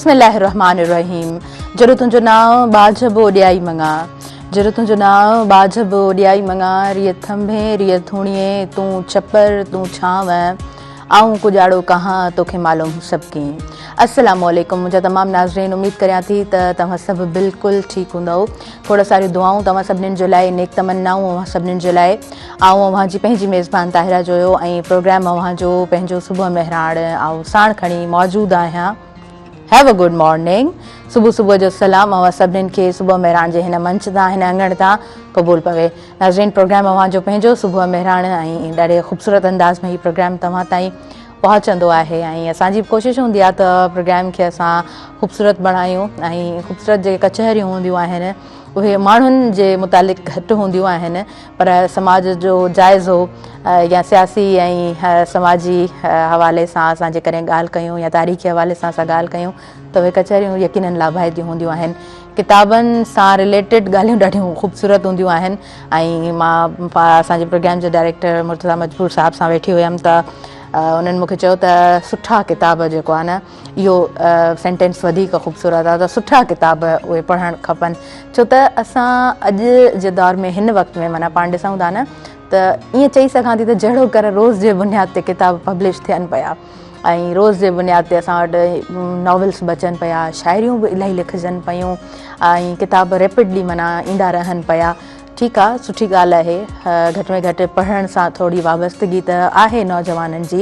بسم الله الرحمٰن الرحيم جڏو تنهنجو نانء ٻاجهه به اڏيائي مڱان جڏو تنهنجو نانء ٻاجهه به اڏيائي مڱان ريء ٿنڀين ريء ٿوڻيين تون ڇپر تون ڇانو آئون ڪڄاڙو ڪهان توکي معلوم سڀ ڪين السلام عليڪم منهنجا تمام ناظرين اميد ڪريان ٿي ته توهان سڀ بلڪل ٺيڪ هوندؤ کوڙ ساريون دعائون توهان سڀنين جي لاء نيڪ تمنائون اوهان سڀنين جي لاء آئون اوهان جي پنهنجي ميزبان طاهره جويو ۽ پروگرام اوهان جو پنهنجو صبح مهراڻ آئون ساڻ کڻي موجود آهيان هيو ا گڊ مارننگ صبح صبح جو سلام اوهان سڀنين کي صبح مهراڻ جي هن منچ تان هن اڱڻ تان قبول پوي ناظرين پروگرام اوهان جو پنهنجو صبح مهراڻ ۽ ڏاڍي خوبصورت انداز ۾ هي پروگرام توهان تائين پهچندو آهي ۽ اسان جي به ڪوشش هوندي آهي ته پروگرام کي اسان خوبصورت بڻايون ۽ خوبصورت جيڪي ڪچهريون هونديون آهن اهي ماڻهن جي متعلق گهٽ هونديون آهن پر سماج جو جائزو يا سياسي ۽ سماجي حوالي سان اسان جيڪڏهن ڳالهه ڪيون يا تاريخي حوالي سان اسان ڳالهه ڪيون ته اهي ڪچهريون يقينن لاڀائتيون هونديون آهن ڪتابن سان رليٽيڊ ڳالهيون ڏاڍيون خوبصورت هونديون آهن ۽ مان اسان جي پروگرام جي ڊائريڪٽر مرتضيٰ مجبور صاحب سان ويٺي هيم ته انهن مون کي چيو ته سٺا ڪتاب جيڪو آهي نه اهو سينٽينس وڌيڪ خوبصورت آهي ته سٺا ڪتاب اهي پڙهڻ کپن ڇو ته اسان اڄ جي دور ۾ هن وقت ۾ معنيٰ پاڻ ڏسون ٿا نه ته ائين چئي سگهان ٿي ته جهڙو ڪر روز جي بنياد تي ڪتاب پبلش ٿين پيا ۽ روز جي بنياد تي اسان وٽ ناولس به اچن پيا شاعريون به الاهي لکجن پيون ۽ ڪتاب ريپڊلي معنيٰ ايندا رهن پيا ٺيڪ آ سٺي ڳالهه آهي گهٽ ۾ گهٽ پڙهڻ سان ٿوري وابستگي ته آهي نوجوانن جي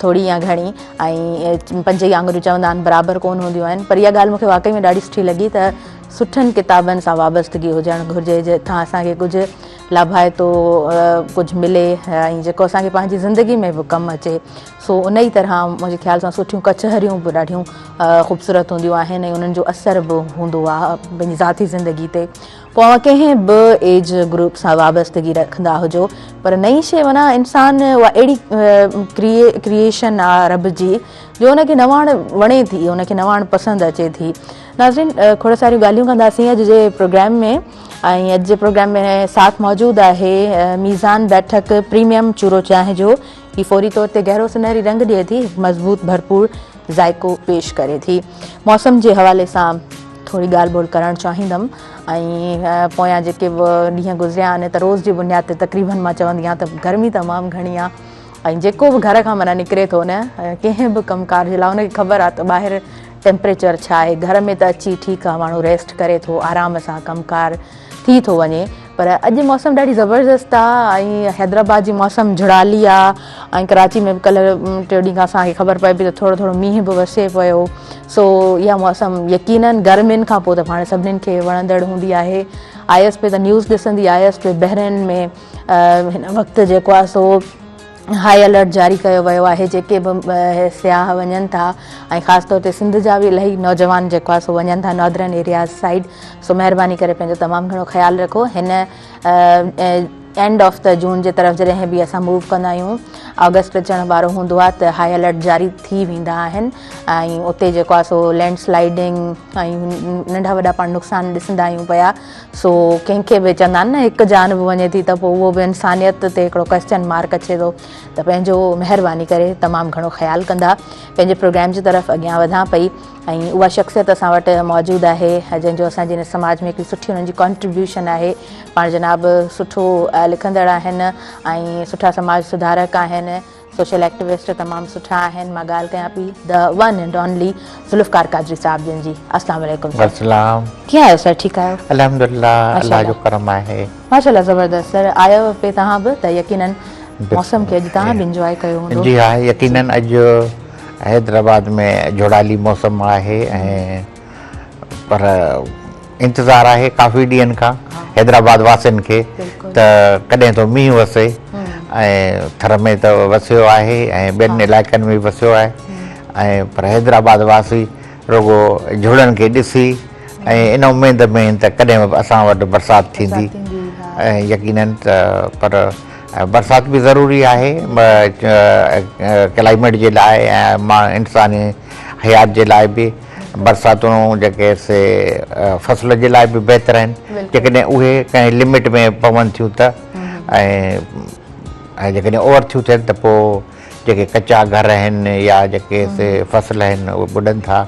ٿوري يا گهڻي ۽ پنج ئي آڱريون چوندا آهن برابر ڪون هونديون آهن پر اها ڳالهه مونکي واقعي ۾ ڏاڍي سٺي لڳي ته سٺن ڪتابن سان وابستگي هجڻ گهرجي جتان اسان کي ڪجهه لاڀائتو ڪجهه ملي ۽ جيڪو اسان کي پنهنجي زندگي ۾ به ڪم اچي سو ان ئي طرح منهنجي خيال سان سٺيون ڪچهريون به ڏاڍيون خوبصورت هونديون آهن ۽ انهن جو اثر به هوندو آهي پنهنجي ذاتي زندگي تي پوء اوهان ڪنهن به ايج گروپ سان وابستگي رکندا هجو پر نئين شيء معنيٰ انسان اها اهڙي ڪريئيشن آ رب جي جو ان کي نواڻ وڻي ٿي ان کي نواڻ پسند اچي ٿي ناظرين کوڙ ساريون ڳالهيون ڪنداسين اڄ جي پروگرام ۾ ۽ اڄ جي پروگرام ۾ ساٿ موجود آهي ميزان بيٺڪ پريميم چورو چانهه جو هي فوري طور تي گهرو سنهري رنگ ڏئي ٿي مضبوط ڀرپور ذائقو پيش ڪري ٿي موسم جي حوالي سان ٿوري ڳالهه ٻولهه ڪرڻ چاهيندم ۽ پويان جيڪي به ڏينهن گذريا آهن ته روز جي بنياد تي تقريبن مان چوندي آهيان ته گرمي تمام گهڻي آهي ۽ جيڪو به گهر کان معنيٰ نڪري ٿو نه ڪنهن به ڪم ڪار جي لاء ان کي خبر آهي ته ٻاهر ٽيمپريچر ڇا آهي گهر ۾ ته اچي ٺيڪ آهي ماڻهو ريسٽ ڪري ٿو آرام سان ڪم ڪار ٿي ٿو وڃي پر اڄ موسم ڏاڍي زبردست آ ۽ حيدرآباد جي موسم جھڙالي آ ۽ ڪراچي ۾ به ڪلهه ٽيون ڏينهن کان اسان کي خبر پئي پئي ته ٿورو ٿورو مينهن به وسي پيو سو اها موسم يقينن گرمين کان پوء ته پاڻ سڀنين کي وڻندڙ هوندي آهي آيس پئي ته نيوز ڏسندي آيس پئي بحرين ۾ هن وقت جيڪو آ سو هائي الرٽ جاري ڪيو ويو آهي جيڪي به سياح وڃن ٿا ۽ خاص طور تي سنڌ جا به الاهي نوجوان جيڪو آهي سو وڃن ٿا نادرن ايرياز سائيڊ سو مهرباني ڪري پنهنجو تمام گهڻو خيال رکو هن اينڊ آف the جون جي طرف جڏهن به اسان موو ڪندا آهيون آگسٽ اچڻ وارو هوندو آهي ته هائي الرٽ جاري ٿي ويندا آهن ۽ اتي جيڪو آهي سو لينڊ سلائيڊنگ ۽ ننڍا وڏا پاڻ نقصان ڏسندا آهيون پيا سو ڪنهن کي به چوندا آهن نه هڪ جان به وڃي ٿي ته پوء اهو به انسانيت تي هڪڙو ڪويسچن مارڪ اچي ٿو ته پنهنجو مهرباني ڪري تمام گهڻو خيال ڪندا پنهنجي پروگرام جي طرف اڳيان وڌان پئي ۽ اها شخصيت اسان وٽ موجود آهي جنهن جو اسان جي هن سماج ۾ هڪڙي سٺي انهن جي ڪانٽريبيوشن آهي پاڻ جناب سٺو لکندڙ آهن ۽ سٺا سماج سڌارڪ آهن سوشل ايڪٽيوسٽ تمام سٺا آهن مان ڳالهه ڪيان P the one and only Zulfiqar Qadri صاحب جن جي اسلام عليڪم سر. السلام. ڪيئن آهيو سر ٺيڪ آهيو. الحمدلله الله جو ڪرم آهي. ماشاءالله زبردست سر آيو پي توهان به ته يقينن موسم کي اڄ توهان به انجواء ڪيو هوندو. جي ها يقينن اڄ حيدرآباد ۾ جهڙالي موسم آهي ۽ پر انتظار آهي ڪافي ڏينهن کان حيدرآباد واسين کي ته ڪڏهن ٿو مينهن وسي ۽ ٿر ۾ ته وسيو آهي ۽ ٻين علائقن ۾ به وسيو آهي ۽ پر حيدرآباد واسي رڳو جهڙن کي ڏسي ۽ ان اميد ۾ آهن ته ڪڏهن اسان وٽ برسات ٿيندي ۽ يقينن ته پر برسات به ضروري آهي ڪلائميٽ جي لاء ۽ انساني حيات جي لاء به برساتون جيڪي سي فصل جي لاء به بهتر آهن جيڪڏهن اهي ڪنهن لمٽ ۾ پون ٿيون ته ۽ ۽ جيڪڏهن اوور ٿيون ٿين ته پوء جيڪي ڪچا گهر آهن يا جيڪي سي فصل آهن اهي ٻڏن ٿا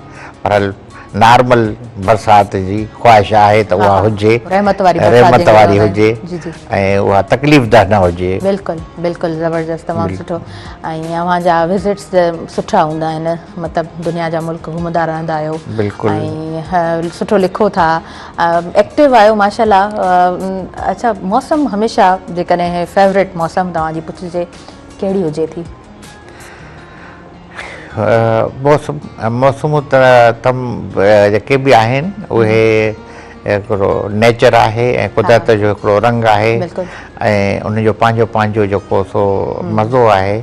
بهرحال نارمل برسات جي خواهش آهي ته اها هجي، رحمت واري برسات رحمت واري هجي ۽ اها تڪليف ده نه هجي. بلڪل بلڪل زبردست تمام سٺو ۽ اوهان جا وزٽس سٺا هوندا آهن مطلب دنيا جا ملڪ گهمندا رهندا آهيو بلڪل ۽ سٺو لکو ٿا ايڪٽو آهيو ماشاءالله. اڇا موسم هميشه جيڪڏهن فيورٽ موسم توهان جي پڇجي ڪهڙي هجي ٿي؟ موسم موسمون ته تم جيڪي به آهن اهي هڪڙو نيچر آهي ۽ قدرت جو هڪڙو رنگ آهي ۽ ان جو پنهنجو پنهنجو جيڪو سو مزو آهي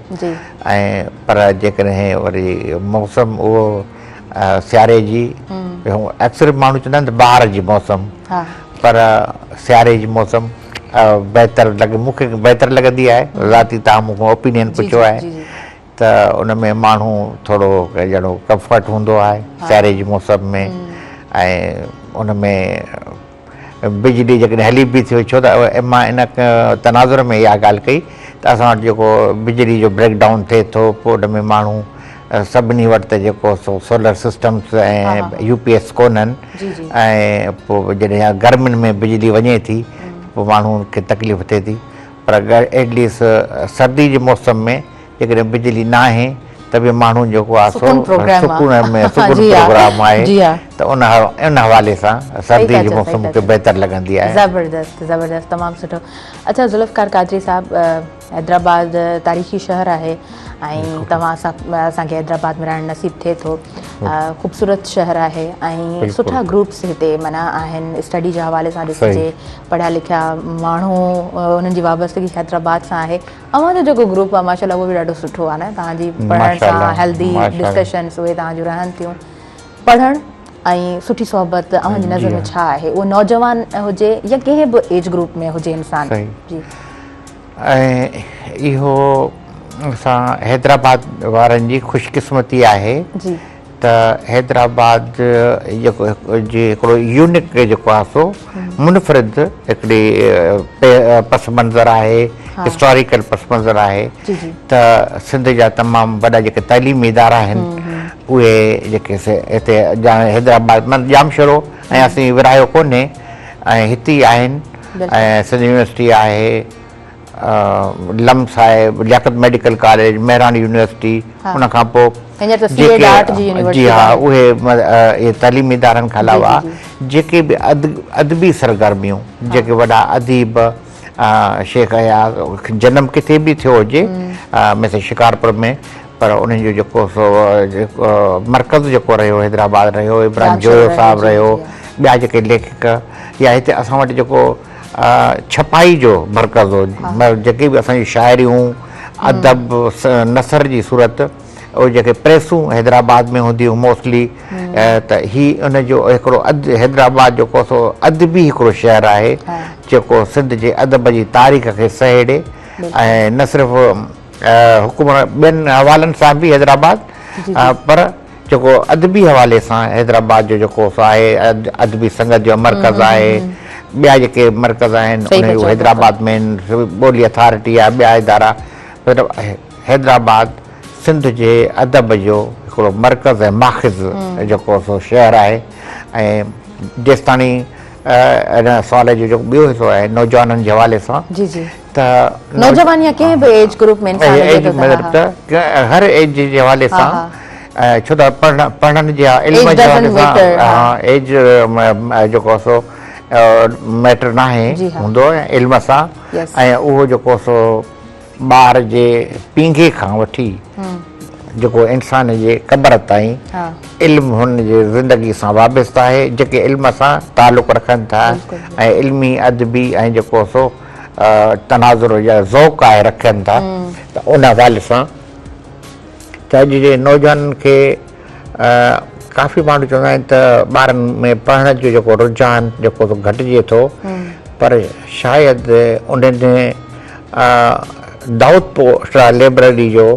۽ پر جيڪڏهن وري موسم اهو سياري جي اڪثر ماڻهو چوندا آهن ته بهار جي موسم پر سياري جي موسم بهتر لڳي مون کي بهتر لڳندي آهي ذاتي تان مون کان اوپينين پڇيو آهي ته ان ۾ ماڻهو ٿورو ڄڻو ڪمفرٽ هوندو آهي سياري جي موسم ۾ ۽ ان ۾ بجلي جيڪڏهن هلي به ٿي ڇو ته مان ان تناظر ۾ اها ڳالهه ڪئي ته اسان وٽ جيڪو بجلي جو بريڪ ڊائون ٿئي ٿو پوء ان ۾ ماڻهو سڀني وٽ ته جيڪو سو solar systems ۽ U P S ڪونهن ۽ پوء جڏهن گرمين ۾ بجلي وڃي ٿي پوء ماڻهو کي تڪليف ٿئي ٿي پر ايٽ ليسٽ سردي جي موسم ۾ جيڪڏهن بجلي ناهي ته به ماڻهو جيڪو آهي سو سڪون ۾ سڪون پروگرام آهي ته ان ان حوالي سان سردي جي موسم مون کي بهتر لڳندي آهي. زبردست زبردست تمام سٺو. اڇا ذوالفقار قادري صاحب حيدرآباد تاريخي شهر آهي ۽ توهان سان اسان کي حيدرآباد ۾ رهڻ نصيب ٿئي ٿو خوبصورت شهر آهي ۽ سٺا گروپس هتي معنيٰ آهن اسٽڊي جي حوالي سان ڏسجي پڙهيا لکيا ماڻهو انهن جي وابستگي حيدرآباد سان آهي اوهان جو جيڪو گروپ آهي ماشاءالله اهو به ڏاڍو سٺو آهي نه توهان جي پڙهڻ سان هيلدي ڊسڪشنس اهي توهان جون رهن ٿيون پڙهڻ ۽ سٺي صحبت اوهان جي نظر ۾ ڇا آهي اهو نوجوان هجي يا ڪنهن به ايج گروپ ۾ هجي انسان جي. ۽ اهو اسان حيدرآباد وارن جي خوش قسمتي آهي ته حيدرآباد جيڪو جي هڪڙو يونڪ جيڪو آهي سو منفرد هڪڙي پس منظر آهي هسٽاريڪل پس منظر آهي ته سنڌ جا تمام وڏا جيڪي تعليمي ادارا آهن اهي جيڪي سي هتي حيدرآباد مطلب ڄامشورو ۽ اسين ورهايو ڪونهي ۽ هتي آهن ۽ سنڌ يونيورسٽي آهي لمس آهي Liaquat medical college Mehran university ان کان پوء جيڪي جي ها اهي اهي تعليمي ادارن کان علاوه جيڪي به ادبي سرگرميون جيڪي وڏا اديب شيخ اياز جنم ڪٿي به ٿيو هجي مثل شڪارپور ۾ پر انهن جو جيڪو سو مرڪز جيڪو رهيو حيدرآباد رهيو ابراهيم جويو صاحب رهيو ٻيا جيڪي ليکڪ يا هتي اسان وٽ جيڪو ڇپائي جو مرڪز هو جيڪي به اسان جون شاعريون ادب نثر جي صورت اهي جيڪي پريسون حيدرآباد ۾ هونديون هيون موسٽلي ته هي ان جو هڪڙو حيدرآباد جيڪو سو ادبي هڪڙو شهر آهي جيڪو سنڌ جي ادب جي تاريخ کي سهيڙي ۽ نه صرف حڪمران ٻين حوالن سان به حيدرآباد پر جيڪو ادبي حوالي سان حيدرآباد جو جيڪو سو آهي ادبي سنگت جو مرڪز آهي ٻيا جيڪي مرڪز آهن ان جو حيدرآباد ۾ ٻولي اٿارٽي آهي ٻيا ادارا مطلب حيدرآباد سنڌ جي ادب جو هڪڙو مرڪز ۽ ماخذ جيڪو سو شهر آهي ۽ جيستاڻي ان سوال جو جيڪو ٻيو حصو آهي نوجوانن جي حوالي سان جي جي ته نوجوان يا ڪنهن به ايج گروپ ۾ انسان هجي ٿو ته ته هر ايج جي حوالي سان ڇو ته پڙهڻ پڙهڻ جي علم جي حوالي سان ها ايج جيڪو سو ميٽر ناهي هوندو علم سان ۽ اهو جيڪو سو ٻار جي پينگهي کان وٺي جيڪو انسان جي قبر تائين علم هن جي زندگي سان وابسته آهي جيڪي علم سان تعلق رکن ٿا ۽ علمي ادبي ۽ جيڪو سو تناظر يا ذوق آهي رکن ٿا ته ان حوالي سان ته اڄ جي نوجوانن کي ڪافي ماڻهو چوندا آهن ته ٻارن ۾ پڙهڻ جو جيڪو رجحان جيڪو گهٽجي ٿو پر شايد انهن دائود پوٽا لئبرري جو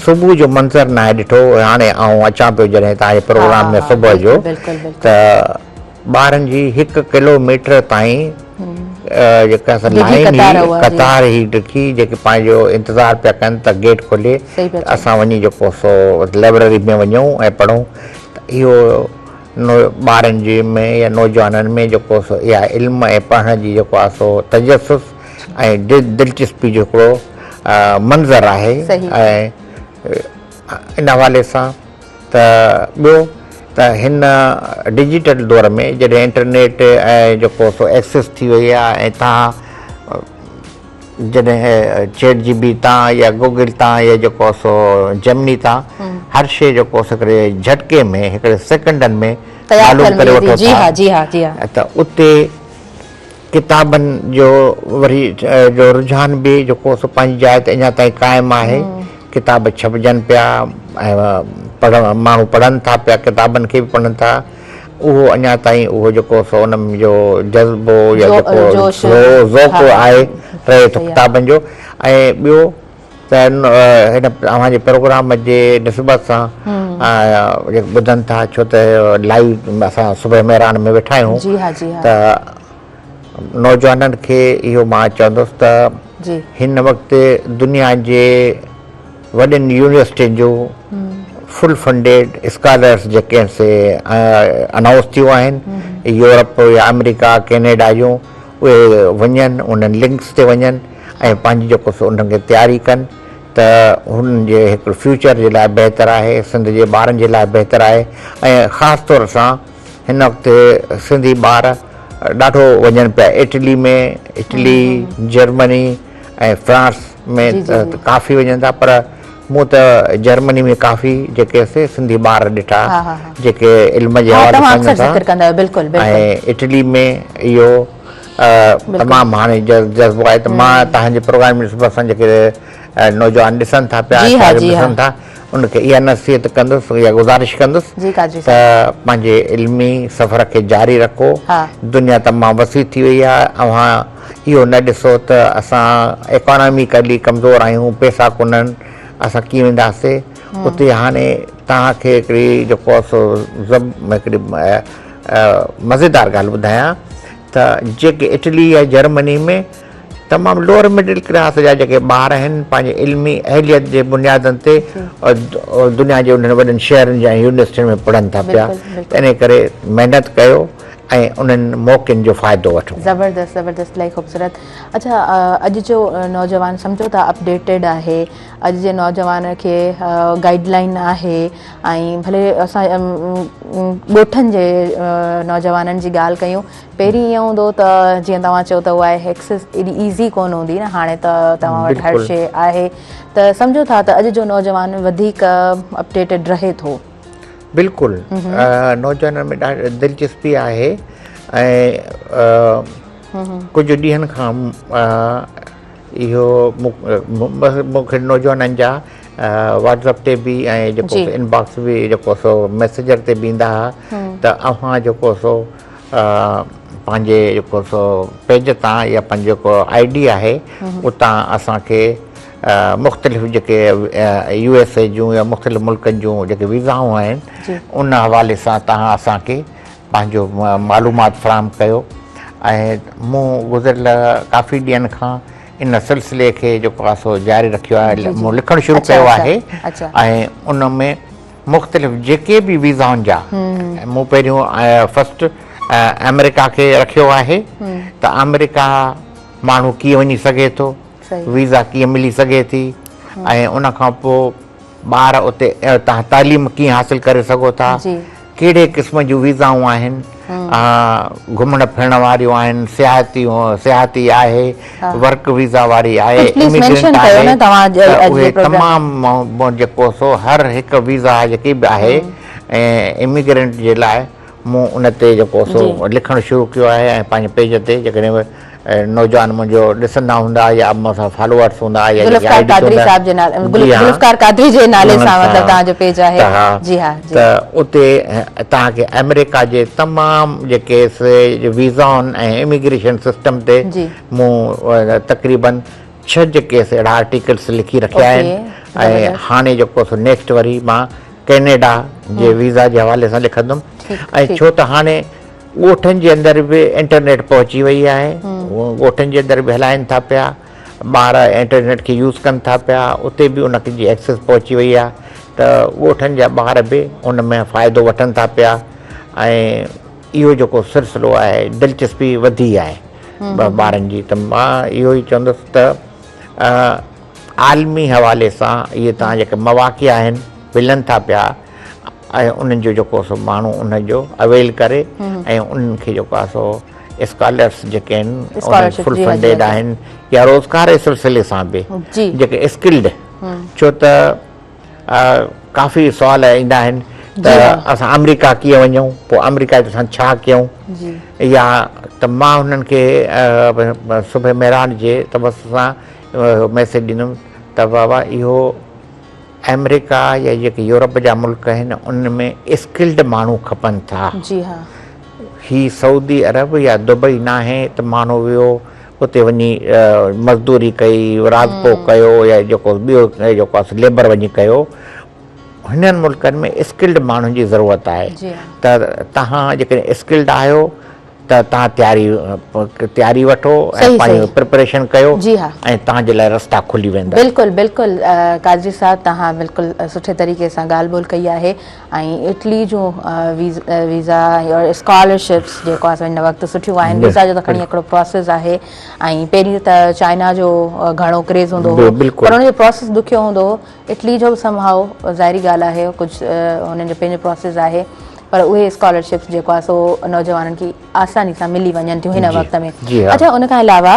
صبح جو منظر ناهي ڏٺو هاڻي آئون اچان پيو جڏهن توهان جي پروگرام ۾ صبح جو ته ٻارن جي هڪ ڪلو ميٽر تائين جيڪا سا لائين هئي قطار هئي ڊگهي جيڪي پنهنجو انتظار پيا ڪن ته گيٽ کلي ته اسان وڃي جيڪو سو لئبرري ۾ وڃون ۽ پڙهون ته اهو ٻارن جي ۾ يا نوجوانن ۾ جيڪو سو اها علم ۽ پڙهڻ جي جيڪو آهي سو تجسس ۽ دلچسپي جو هڪڙو منظر آهي ۽ ان حوالي سان ته ٻيو ته هن ڊجيٽل دور ۾ جڏهن انٽرنيٽ ۽ جيڪو سو ايڪسيس ٿي وئي آهي ۽ تهان جڏهن چيٽ جي بي تان يا گوگل تان يا جيڪو سو جيمني تان هر شيء جيڪو سو هڪڙي جهٽڪي ۾ هڪڙي سيڪنڊن ۾ معلوم ڪري وٺو ٿا ته اتي ڪتابن جو وري جو رجحان به جيڪو سو پنهنجي جاء تي اڃا تائين قائم آهي. ڪتاب ڇپجن پيا ۽ پڙهڻ ماڻهو پڙهن ٿا پيا ڪتابن کي به پڙهن ٿا اهو اڃا تائين اهو جيڪو سو ان جو جذبو يا جيڪو ذوق آهي رهي ٿو ڪتابن جو ۽ ٻيو ته هن اوهان جي پروگرام جي نسبت سان جيڪي ٻڌن ٿا ڇو ته لائيو اسان صبح مهراڻ ۾ ويٺا آهيون ته نوجوانن کي اهو مان چوندس ته هن وقت دنيا جي وڏين يونيورسٽين جون فل فنڊيڊ اسڪالرس جيڪي آهن سي انائونس ٿيون آهن يورپ يا آمريڪا ڪينيڊا جون اهي وڃن انهن لنڪس تي وڃن ۽ پنهنجي جيڪو سو انهن کي تياري ڪن ته هنن جي هڪ فيوچر جي لاء بهتر آهي سنڌ جي ٻارن جي لاء بهتر آهي ۽ خاص طور سان هن وقت سنڌي ٻار ڏاڍو وڃن پيا اٽلي ۾ اٽلي جرمني ۽ فرانس ۾ ڪافي وڃن ٿا پر مون ته جرمني ۾ ڪافي جيڪي سي سنڌي ٻار ڏٺا جيڪي علم جي حوالي سان وڃن ٿا ۽ اٽلي ۾ اهو تمام هاڻي جذبو آهي ته مان توهان جي پروگرام جي نسبت سان جيڪي نوجوان ڏسن ٿا پيا ڏسن ٿا ان کي اها نصيحت ڪندس يا گذارش ڪندس ته پنهنجي علمي سفر کي جاري رکو دنيا تمام وسيع ٿي وئي آهي اوهان اهو نه ڏسو ته اسان اڪاناميڪلي ڪمزور آهيون پيسا ڪونهن اسان ڪيئن وينداسي اتي هاڻي توهان کي هڪڙي جيڪو آهي سو هڪڙي مزيدار ڳالهه ٻڌايان ته جيڪي اٽلي يا جرمني ۾ تمام لوئر مڊل ڪلاس جا جيڪي ٻار آهن پنهنجي علمي اهليت جي بنيادن تي دنيا جي انهن وڏن شهرن جا يونيورسٽين ۾ پڙهن ٿا پيا ته انهي ڪري محنت ڪيو ۽ انهن موقعن جو فائدو وٺو. زبردست زبردست الاهي خوبصورت اڇا اڄ جو نوجوان سمجهو ٿا اپڊيٽيڊ آهي اڄ جي نوجوان کي گائيڊ لائين آهي ۽ ڀلي اسان ڳوٺن جي نوجوانن جي ڳالهه ڪيون پهرين ائين هوندو ته جيئن توهان چئو ته اها ايڪسس ايڏي ايزي ڪونه هوندي نه هاڻي ته توهان وٽ هر شيء آهي ته سمجهو ٿا ته اڄ جو نوجوان وڌيڪ اپڊيٽيڊ رهي ٿو. بلڪل نوجوانن ۾ ڏاڍي دلچسپي آهي ۽ ڪجهه ڏينهن کان اهو مون کي نوجوانن جا واٽس اپ تي به ۽ جيڪو ان باڪس به جيڪو سو ميسينجر تي به ايندا هئا ته اوهان جيڪو سو پنهنجي جيڪو سو پيج تان يا پنهنجو جيڪو I D آهي اتان اسان کي مختلف جيڪي يو ايس اي جون يا مختلف ملڪن جون جيڪي ويزائون آهن ان حوالي سان توهان اسان کي پنهنجو معلومات فراهم ڪيو ۽ مون گذريل ڪافي ڏينهن کان ان سلسلي کي جيڪو آهي سو جاري رکيو آهي مون لکڻ شروع ڪيو آهي ۽ ان ۾ مختلف جيڪي به ويزائن جا مون پهريون فرسٽ آمريڪا کي رکيو آهي ته آمريڪا ماڻهو ڪيئن وڃي سگهي ٿو ويزا ڪيئن ملي سگهي ٿي ۽ ان کان پوء ٻار اتي تان تعليم ڪيئن حاصل ڪري سگهو ٿا ڪهڙي قسم جون ويزائون آهن گهمڻ ڦرڻ واريون آهن سياحتي سياحتي آهي ورڪ ويزا واري آهي اميگرنٽ آهي ته اهي تمام جيڪو سو هر هڪ ويزا جيڪي به آهي اميگرنٽ جي لاء مون ان تي جيڪو سو لکڻ شروع ڪيو آهي ۽ پنهنجي پيج تي جيڪڏهن نوجوان منهنجو ڏسندا هوندا يا مون سان فالوورس هوندا يا جيڪي ذوالفقار قادري صاحب جي نالي ذوالفقار قادري جي نالي سان مطلب توهان جو پيج آهي جي ها ته اتي توهان کي آمريڪا جي تمام جيڪي سي ويزائن ۽ اميگريشن سسٽم تي مون تقريبن 6 جيڪي سي اهڙا آرٽيڪلس لکي رکيا آهن ۽ هاڻي جيڪو سو نيڪسٽ وري مان ڪينيڊا جي ويزا جي حوالي سان لکندم ۽ ڇو ته هاڻي ڳوٺن جي اندر به انٽرنيٽ پهچي وئي آهي ڳوٺن جي اندر به هلائن ٿا پيا ٻار انٽرنيٽ کي يوز ڪن ٿا پيا اتي به ان جي ايڪسس پهچي وئي آهي ته ڳوٺن جا ٻار به ان ۾ فائدو وٺن ٿا پيا ۽ اهو جيڪو سلسلو آهي دلچسپي وڌي آهي ٻارن جي ته مان اهو ئي چوندس ته عالمي حوالي سان اهي تان جيڪي مواقع آهن ملن ٿا پيا ۽ انهن جو جيڪو سو ماڻهو ان جو اويل ڪري ۽ انهن کي جيڪو آهي سو اسڪالرس جيڪي آهن فل فنڊيڊ آهن يا روزگار جي سلسلي سان به جيڪي اسڪلڊ ڇو ته ڪافي سوال ايندا آهن ته اسان آمريڪا ڪيئن وڃون پوء آمريڪا اسان ڇا ڪيون يا ته مان هنن کي صبح مهراڻ جي تبص سان ميسيج ڏيندم ته بابا اهو آمريڪا يا جيڪي يورپ جا ملڪ آهن ان ۾ اسڪلڊ ماڻهو کپن ٿا. جي ها. هي سعودي عرب يا دبئي ناهي ته ماڻهو ويو اتي وڃي مزدوري ڪئي راضپو ڪيو يا جيڪو ٻيو جيڪو آهي ليبر وڃي ڪيو هنن ملڪن ۾ اسڪلڊ ماڻهن جي ضرورت آهي ته تهان جيڪڏهن اسڪلڊ آهيو ته توهان تياري تياري وٺو ۽ پنهنجو پريپريشن ڪيو جي ها ۽ توهان جي لاء رستا کلي ويندا. بلڪل بلڪل قادري صاحب توهان بلڪل سٺي طريقي سان ڳالهه ٻولهه ڪئي آهي ۽ اٽلي جون ويزا ۽ اسڪالرشپس جيڪو آهي هن وقت سٺيون آهن ويزا جو ته کڻي هڪڙو پروسيس آهي ۽ پهرين ته چائنا جو گهڻو ڪريز هوندو هو پر ان جو پروسيس ڏکيو هوندو هو اٽلي جو به سم هائو ظاهري ڳالهه آهي ڪجهه انهن جو پنهنجو پروسيس آهي پر اهي اسڪالرشپس جيڪو آهي سو نوجوانن کي آساني سان ملي وڃن ٿيون هن وقت ۾ اڇا ان کان علاوه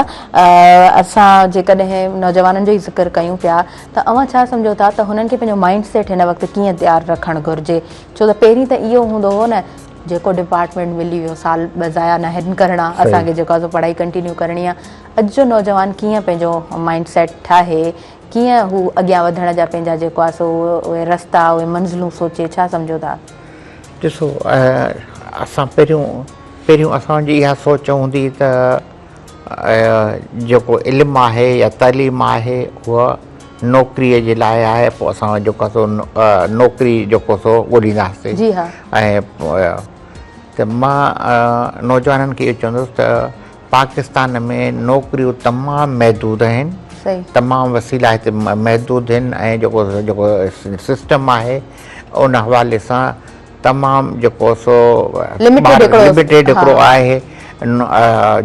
اسان جيڪڏهن نوجوانن جو ئي ذڪر ڪيون پيا ته اوهان ڇا سمجهو ٿا ته هنن کي پنهنجو مائنڊ سيٽ هن وقت ڪيئن تيار رکڻ گهرجي ڇو ته پهرين ته اهو هوندو هو نه جيڪو ڊپارٽمينٽ ملي ويو سال ٻه ضايع ناهن ڪرڻا اسان کي جيڪو آهي سو پڙهائي ڪنٽينيو ڪرڻي آهي اڄ جو نوجوان ڪيئن پنهنجو مائنڊ سيٽ ٺاهي ڪيئن هو اڳيان وڌڻ جا پنهنجا جيڪو آهي سو اهي رستا اهي منزلون سوچي ڇا سمجهو ٿا؟ ڏسو اسان پهريون پهريون اسان جي اها سوچ هوندي ته جيڪو علم آهي يا تعليم آهي اها نوڪري جي لاء آهي پوء اسان جيڪو آهي سو نوڪري جيڪو سو ڳولينداسين جي ها ۽ ته مان نوجوانن کي اهو چوندس ته پاڪستان ۾ نوڪريون تمام محدود آهن تمام وسيلا هتي محدود آهن ۽ جيڪو جيڪو سسٽم آهي ان حوالي سان تمام جيڪو سو لميٽيڊ هڪڙو آهي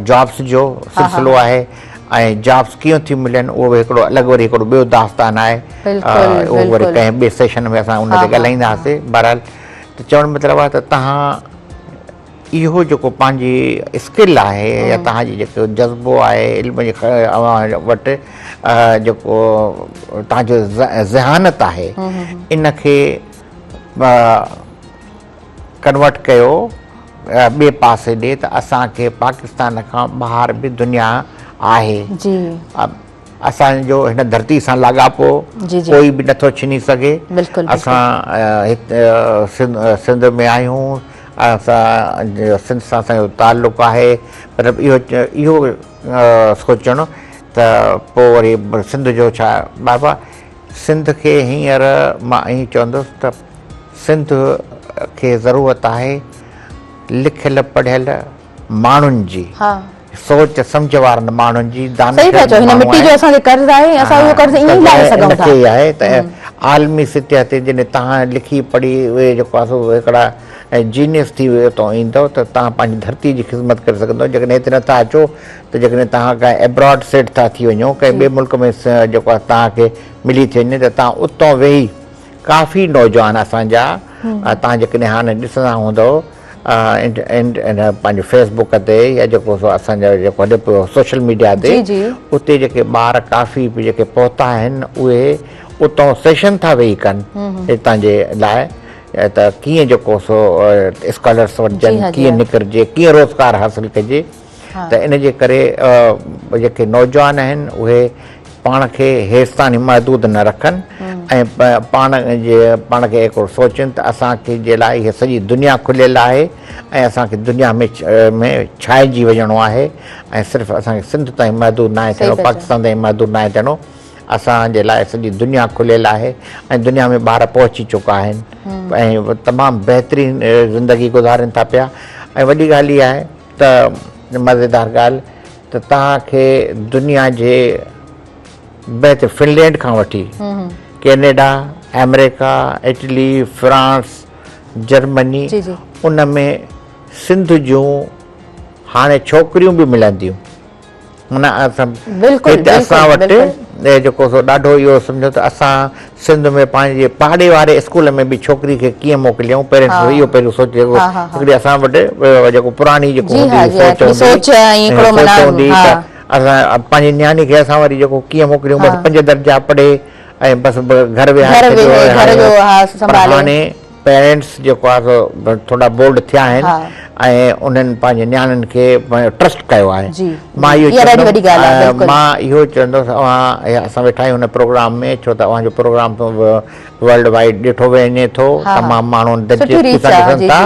جابس جو سلسلو آهي ۽ جابس ڪيئن ٿيون ملن اهو به هڪڙو الڳ وري هڪڙو ٻيو داستان آهي اهو وري ڪنهن ٻئي سيشن ۾ اسان ان تي ڳالهائينداسين بهرحال ته چوڻ مطلب آهي ته تهان اهو جيڪو پنهنجي اسڪل آهي يا توهان جي جيڪو جذبو آهي علم جي اوهان وٽ جيڪو توهان جو ذهانت آهي ان کي ڪنورٽ ڪيو ٻئي پاسي ڏي ته اسان کي پاڪستان کان ٻاهر به دنيا آهي جي اسان جو هن ڌرتي سان لاڳاپو ڪوئي به نٿو ڇني سگهي اسان سنڌ ۾ آهيون اسان سنڌ سان اسان جو تعلق آهي پر اهو اهو سوچڻ ته پوء وري سنڌ جو ڇا بابا سنڌ کي هينئر مان ائين چوندس ته سنڌ کي ضرورت آهي لکيل پڙهيل ماڻهن جي سوچ سمجهه وارن ماڻهن جي دانشور صحيح ٿا چئو هن مٽي جو اسان تي قرض آهي ۽ اسان اهو قرض ائين ئي لاهي سگهون ٿا. ان کي ئي آهي ته عالمي سطح تي جڏهن توهان لکي پڙهي اهي جيڪو آهي سو هڪڙا جينيس ٿي اتان ايندؤ ته توهان پنهنجي ڌرتي جي خدمت ڪري سگهندؤ جيڪڏهن هتي نٿا اچو ته جيڪڏهن توهان ڪنهن ابراڊ سيٽ ٿا ٿي وڃو ڪنهن ٻئي ملڪ ۾ جيڪو آهي توهان کي ملي ٿي وڃي ته توهان اتان ويهي ڪافي نوجوان اسان جا توهان جيڪڏهن هاڻي ڏسندا هوندؤ پنهنجو فيس بڪ تي يا جيڪو سو اسان جو جيڪو هلي پيو سوشل ميڊيا تي اتي جيڪي ٻار ڪافي جيڪي پهتا آهن اهي اتان سيشن ٿا ويهي ڪن هتان جي لاء ته ڪيئن جيڪو سو اسڪالرس وٺجن ڪيئن نڪرجي ڪيئن روزگار حاصل ڪجي ته ان جي ڪري جيڪي نوجوان آهن اهي پاڻ کي هيستاڻي محدود نه رکن ۽ پاڻ جي پاڻ کي هڪڙو سوچين ته اسان کي جي لاء هي سڄي دنيا کليل آهي ۽ اسان کي دنيا ۾ ۾ ڇائجي وڃڻو آهي ۽ صرف اسان کي سنڌ تائين محدود ناهي ٿيڻو پاڪستان تائين محدود ناهي ٿيڻو اسان جي لاء سڄي دنيا کليل آهي ۽ دنيا ۾ ٻار پهچي چڪا آهن ۽ تمام بهترين زندگي گذارين ٿا پيا ۽ وڏي ڳالهه اها آهي ته مزيدار ڳالهه ته توهان کي دنيا جي بهتر فنلينڊ کان وٺي ڪينيڊا، آمريڪا، اٽلي، فرانس، جرمني ان ۾ سنڌ جون هاڻي ڇوڪريون به ملنديون. معنيٰ اسان هتي اسان وٽ جيڪو سو ڏاڍو اهو سمجهو ته اسان سنڌ ۾ پنهنجي پاڙي واري اسڪول ۾ به ڇوڪري کي ڪيئن موڪليون پيرنٽس اهو پهريون سوچي هڪڙي اسان وٽ جيڪو پراڻي جيڪو هوندي هئي سوچ هوندي هئي ته اسان پنهنجي نياڻي کي اسان وري جيڪو ڪيئن موڪليون بس پنج درجا پڙهي ۽ بس گهر ويهاري ڇڏيو پر هاڻي پيرنٽس جيڪو آهي سو ٿورا بولڊ ٿيا آهن ۽ انهن پنهنجي نياڻين کي ٽرسٽ ڪيو آهي مان اهو چوندم مان اهو چوندس اوهان اسان ويٺا آهيون هن پروگرام ۾ ڇو ته اوهان جو پروگرام ورلڊ وائيڊ ڏٺو وڃي ٿو تمام ماڻهو دلچسپي سان ڏسن ٿا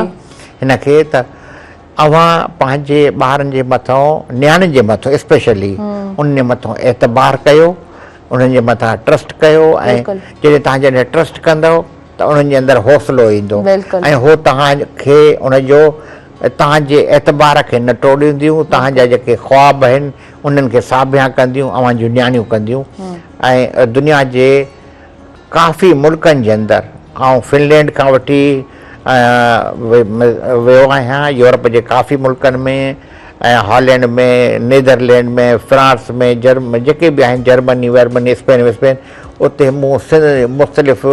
هن کي ته اوهان پنهنجي ٻارن جي مٿان نياڻين جي مٿان اسپيشلي انهن جي مٿان اعتبار ڪيو انهن جي مٿان ٽرسٽ ڪيو ۽ جڏهن توهان جڏهن ٽرسٽ ڪندو ته انهن جي اندر حوصلو ايندو ۽ هو توهان کي ان جو توهان جي اعتبار کي نه ٽوڙينديون، توهان جا جيڪي خواب آهن انهن کي ساڀيان ڪنديون، اوهان جون نياڻيون ڪنديون ۽ دنيا جي ڪافي ملڪن جي اندر آئون فنلينڊ کان وٺي ويو آهيان، يورپ جي ڪافي ملڪن ۾ ۽ هالينڊ ۾، نيدرلينڊ ۾، فرانس ۾، جيڪي به آهن جرمني ورمني، اسپين وسپين اتي مون مختلف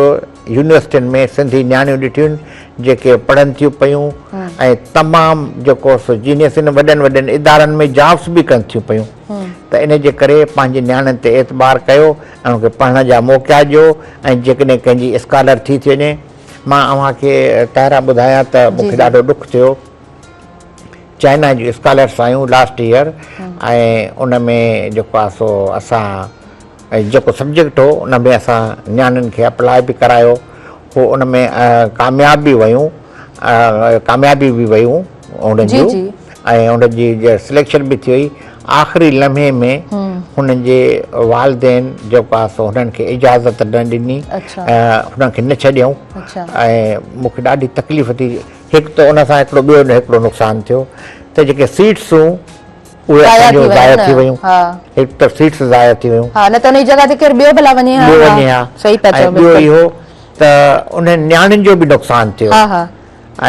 يونيورسٽين ۾ سنڌي نياڻيون ڏٺيون جيڪي پڙهن ٿيون پيون ۽ تمام جيڪو سو جينيس ان وڏن وڏن ادارن ۾ جابس به ڪن ٿيون پيون ته ان جي ڪري پنهنجي نياڻين تي اعتبار ڪيو ۽ ان کي پڙهڻ جا موقعا ڏيو ۽ جيڪڏهن ڪنهن جي اسڪالر ٿي ٿي وڃي مان اوهان کي طاهره ٻڌايان ته مون کي ڏاڍو ڏک ٿيو چائنا جون اسڪالرس آيون لاسٽ ايئر ۽ ان ۾ جيڪو آهي سو اسان جيڪو سبجيڪٽ هو ان ۾ اسان نياڻين کي اپلاء به ڪرايو هو ان ۾ ڪامياب به ويون ڪاميابي به ويون انهن جون ۽ ان جي سليڪشن به ٿي وئي آخري لمحي ۾ هنن جي والدين جيڪو آهي سو هنن کي اجازت نه ڏني هنن کي نه ڇڏيائون ۽ مون کي ڏاڍي تڪليف ٿي هڪ ته ان سان هڪڙو ٻيو هڪڙو نقصان ٿيو ته جيڪي سيٽس هيون اهي اسان جون ضايع ٿي ويون هڪ ته سيٽس ضايع ٿي ويون ها نه ته ان جي جڳهه تي ڪير ٻيو ڀلا وڃي ها ٻيو وڃي ها صحيح پيا چئو ۽ ٻيو اهو ته انهن نياڻين جو به نقصان ٿيو ها ها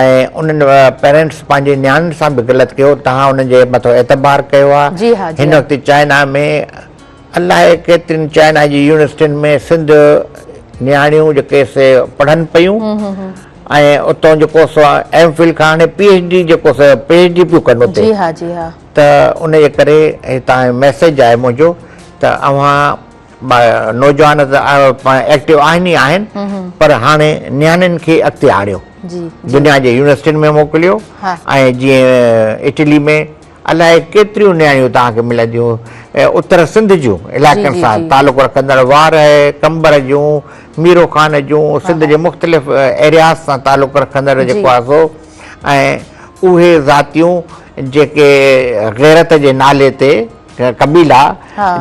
۽ انهن پيرنٽس پنهنجي نياڻين سان به غلط ڪيو تهان انهن جي مٿو اعتبار ڪيو آهي جي ها هن وقت چائنا ۾ الائي ڪيترين چائنا جي يونيورسٽين ۾ سنڌ نياڻيون جيڪي سي پڙهن پيون ۽ اتان جيڪو سو ايم فل کان هاڻي پي ايڇ ڊي جيڪو سو پي ايڇ ڊي پيون ڪن اتي جي ها جي ها ته ان جي ڪري هتان ميسيج آهي منهنجو ته اوهان نوجوان ته ايڪٽو آهن ئي آهن پر هاڻي نياڻين کي اڳتي آڻيو جي دنيا جي يونيورسٽين ۾ موڪليو ۽ جيئن اٽلي ۾ الائي ڪيتريون نياڻيون توهان کي ملنديون اتر سنڌ جون علائقن سان تعلق رکندڙ وارهه، قمبر جون، ميرو خان جون، سنڌ جي مختلف ايرياز سان تعلق رکندڙ جيڪو آهي سو ۽ اهي ذاتيون جيڪي غيرت جي نالي تي قبيلا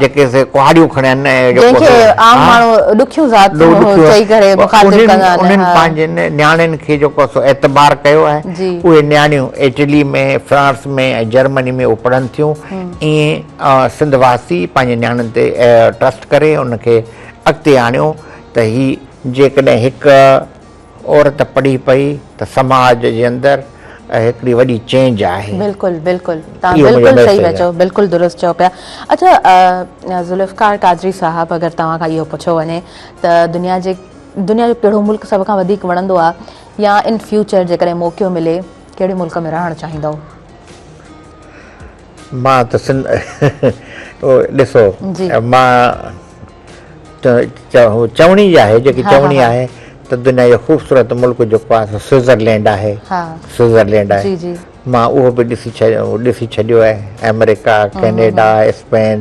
جيڪي سي ڪهاڙيون کڻن ۽ جنهن کي عام ماڻهو ڏکيون ذاتيون چئي ڪري مخاطب ڪندا آهن انهن پنهنجن نياڻين کي جيڪو سو اعتبار ڪيو آهي اهي نياڻيون اٽلي ۾ فرانس ۾ ۽ جرمني ۾ اهي پڙهن ٿيون ائين سنڌ واسي پنهنجي نياڻين تي ٽرسٽ ڪري ان کي اڳتي آڻيو ته هي جيڪڏهن هڪ عورت پڙهي پئي ته سماج جي اندر هڪڙي وڏي چينج آهي. بلڪل بلڪل توهان بلڪل صحيح پيا چئو بلڪل درست چئو پيا اڇا ذوالفقار قادري صاحب اگر توهان کان اهو پڇيو وڃي ته دنيا جي دنيا جو ڪهڙو ملڪ سڀ کان وڌيڪ وڻندو آهي يا ان فيوچر جيڪڏهن موقعو ملي ڪهڙي ملڪ ۾ رهڻ چاهيندؤ؟ مان ته سنڌ ڏسو مان چوڻي آهي جيڪي چوڻي آهي ته دنيا جو خوبصورت ملڪ جيڪو آهي سو سوئٽزرلينڊ آهي سوئٽزرلينڊ آهي مان اهو به ڏسي ڏسي ڇڏيو آهي آمريڪا ڪينيڊا اسپين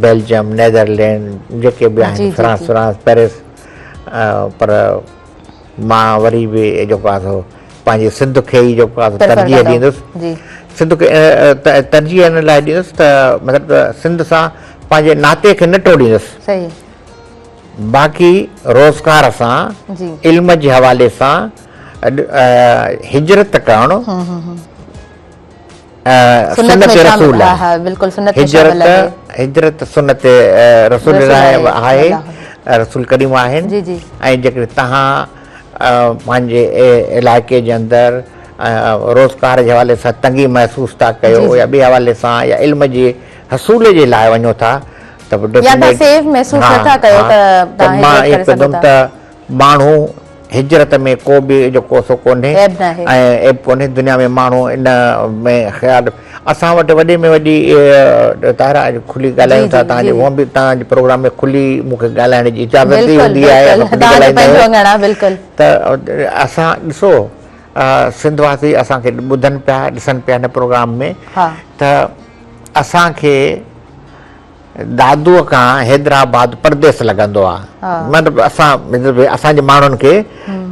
بيلجيم نيدرلينڊ جيڪي به آهن فرانس فرانس پيرس پر مان وري به جيڪو آهي سو پنهنجي سنڌ کي ئي جيڪو آهي سو ترجيح ڏيندس سنڌ کي ترجيح ان لاء ڏيندس ته مطلب ته سنڌ سان پنهنجي ناتي کي نه ٽوڙيندس باقي روزگار سان علم جي حوالي سان هجرت ڪرڻ سنت رسول آهي هجرت هجرت سنت رسول آهي رسول ڪريم آهن ۽ جيڪڏهن توهان پنهنجي علائقي جي اندر روزگار جي حوالي سان تنگي محسوس ٿا ڪيو يا ٻي حوالي سان يا علم جي حصول جي لاء وڃو ٿا ته يا توهان سيف محسوس نه ٿا ڪيو ته توهان هجرت ڪري سگهو ٿا. ته ماڻهو هجرت ۾ ڪو به جيڪو سو ڪونهي ۽ عيب ڪونهي دنيا ۾ ماڻهو ان ۾ خيال اسان وٽ وڏي ۾ وڏي طاهره اڄ کلي ڳالهايون ٿا توهان جي هونء به توهان جي پروگرام ۾ کلي مون کي ڳالهائڻ جي اجازت ئي هوندي آهي اسان کلي ڳالهائيندا آهيون ته اسان ڏسو سنڌ واسي اسان کي ٻڌن پيا ڏسن پيا هن پروگرام ۾ ته اسان کي دادوء کان حيدرآباد پرديس لڳندو آ مطلب اسان اسان جي ماڻهن کي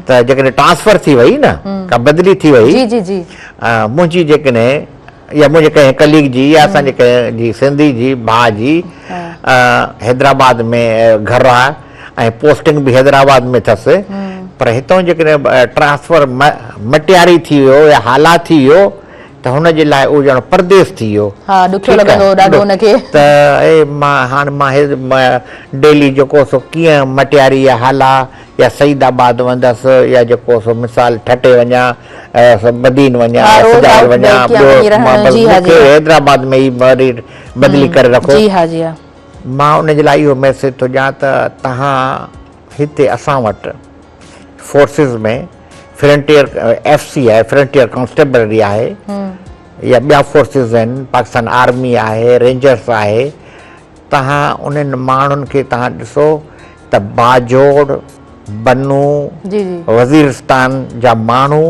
ته جيڪڏهن ٽرانسفر ٿي وئي نه ڪا بدلي ٿي وئي جي جي جي منهنجي جيڪڏهن يا منهنجي ڪنهن ڪليگ جي يا اسان جي ڪنهن جي سنڌي جي ڀاء جي حيدرآباد ۾ گهر آ ۽ پوسٽنگ به حيدرآباد ۾ اٿس پر هتان جيڪڏهن ٽرانسفر مٽياري ٿي ويو يا هالا ٿي ويو ته هن جي لاء اهو ڄڻ پرديس ٿي ويو. ها ڏکيو لڳندو هو ڏاڍو هن کي. ته اي مان هاڻ مان هي ڊيلي جيڪو سو ڪيئن مٽياري يا هالا يا سعيد آباد ويندس يا جيڪو سو مثال ٺٽي وڃان بدين وڃان يا سجاول وڃان ٻيو مان بس مون کي حيدرآباد ۾ ئي وري بدلي ڪري رکو. جي ها جي ها. مان ان جي لاء اهو ميسيج ٿو ڏيان ته توهان هتي اسان وٽ فورسز ۾ فرنٽيئر ايف سي آهي فرنٽيئر ڪانسٽيبلري آهي يا ٻيا فورسز آهن پاڪستان آرمي آهي رينجرس آهي تهان انهن ماڻهن کي تهان ڏسو ته باجوڙ بنو وزيرستان جا ماڻهو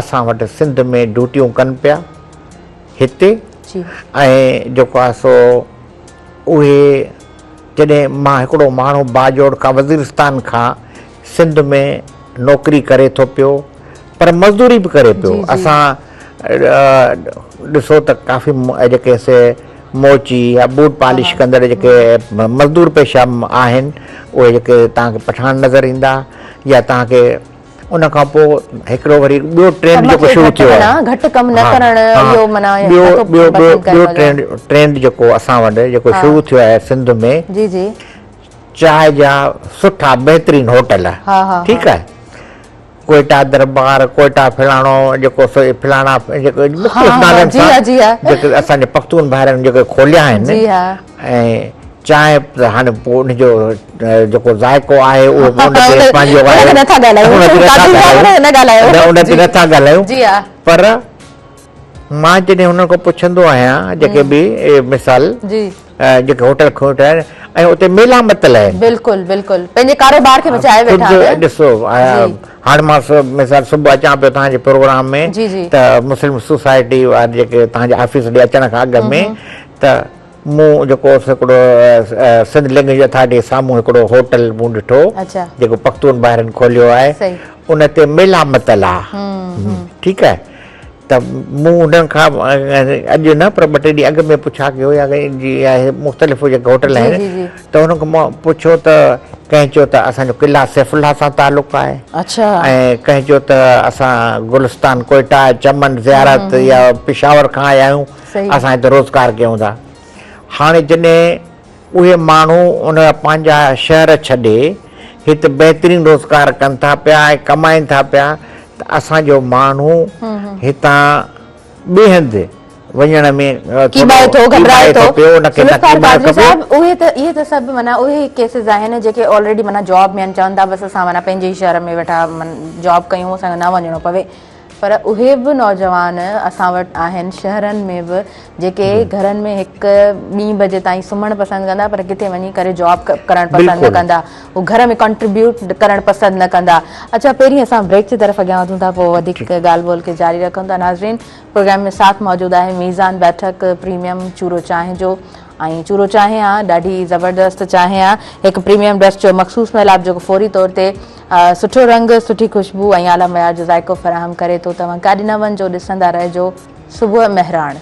اسان وٽ سنڌ ۾ ڊيوٽيون ڪن پيا هتي ۽ جيڪو آهي سو اهي جڏهن مان هڪڙو ماڻهو باجوڙ کان وزيرستان کان سنڌ ۾ نوڪري ڪري ٿو پيو پر مزدوري به ڪري پيو اسان ڏسو ته ڪافي جيڪي سي موچي يا بوٽ پالش ڪندڙ جيڪي مزدور پيشه آهن اهي جيڪي توهان کي پٺاڻ نظر ايندا يا توهان کي ان کان پوء هڪڙو وري ٻيو ٽرينڊ جيڪو شروع ٿيو آهي گهٽ ڪم نه ڪرڻ اهو معنيٰ ٻيو ٻيو ٻيو ٻيو ٽرينڊ ٽرينڊ جيڪو اسان وٽ جيڪو شروع ٿيو آهي سنڌ ۾ جي جي چانهه جا سٺا بهترين هوٽل ٺيڪ آهي ڪوئيٽا دربار ڪوئيٽا فلاڻو جيڪو سو فلاڻا جيڪو مختلف نالن سان جيڪي اسان جي پختون ڀائرن جيڪي کوليا آهن ۽ چانهه ته هاڻي پوء ان جو جيڪو ذائقو آهي اهو به ان کي پنهنجو آهي ان تي نٿا ڳالهايون نه ڳالهايو ان تي نٿا ڳالهايون پر مان جڏهن انهن کان پڇندو آهيان جيڪي به مثال جيڪي هوٽل کوليا آهن ۽ اتي ميلا متل آهن بلڪل بلڪل پنهنجي ڪاروبار کي بچائي ويٺا آهن ڏسو هاڻي مان مثال صبح اچان پيو توهان جي پروگرام ۾ ته مسلم سوسائٽي واري جيڪي توهان جي آفيس ڏي اچڻ کان اڳ ۾ ته مون جيڪو هڪڙو سنڌ لينگويج اٿارٽي جي سامهون هڪڙو هوٽل مون ڏٺو جيڪو پختون ڀائرن کوليو آهي ان تي ميلا متل آ ٺيڪ آهي ته مون انهن کان اڄ نه پر ٻه ٽي ڏينهن اڳ ۾ پڇا ڪيو يا جي آهي مختلف جيڪي هوٽل آهن ته انهن کان مون پڇيو ته ڪنهن چيو ته اسان جو قلعه سيف الله سان تعلق آهي ۽ ڪنهن چيو ته اسان گلستان ڪوئيٽا چمن زيارت يا پشاور کان آيا آهيون اسان هتي روزگار ڪيون ٿا. هاڻي جڏهن اهي ماڻهو ان جا پنهنجا شهر ڇڏي هت بهترين روزگار ڪن ٿا پيا ۽ ڪمائين ٿا پيا ته اسان جو ماڻهو هتان ٻئي هنڌ وڃڻ ۾ ڪيٻائي ٿو گهٻرائي ٿو پيو ان کي نه ڪيٻائڻ کپي. صاحب اهي ته اهي ته سڀ معنيٰ اهي ڪيسز آهن جيڪي آلريڊي معنيٰ جاب ۾ آهن چون ٿا بس اسان معنيٰ پنهنجي ئي شهر ۾ ويٺا جاب ڪيون اسان کي نه وڃڻو پوي پر اهي به نوجوان اسان وٽ آهن شهرن ۾ به جيڪي گهرن ۾ هڪ ٻين بجي تائين سمهڻ پسند ڪندا پر ڪٿي وڃي ڪري جاب ڪرڻ پسند نه ڪندا هو گهر ۾ ڪنٽريبيوٽ ڪرڻ پسند نه ڪندا اڇا پهرين اسان بريڪ جي طرف اڳيان وڌون ٿا پوء وڌيڪ ڳالهه ٻولهه کي جاري رکون ٿا ناظرين پروگرام ۾ ساٿ موجود آهي ميزان بيٺڪ پريميم چورو چانهه جو ۽ چورو چانهه آ ڏاڍي زبردست چانهه آ هڪ پريميم ڊش جو مخصوص ميلاپ جيڪو فوري طور تي سٺو رنگ سٺي خوشبو ۽ اعليٰ معيار جو ذائقو فراهم ڪري ٿو توهان ڪاڏي نه وڃجو ڏسندا رهجو صبح مهراڻ.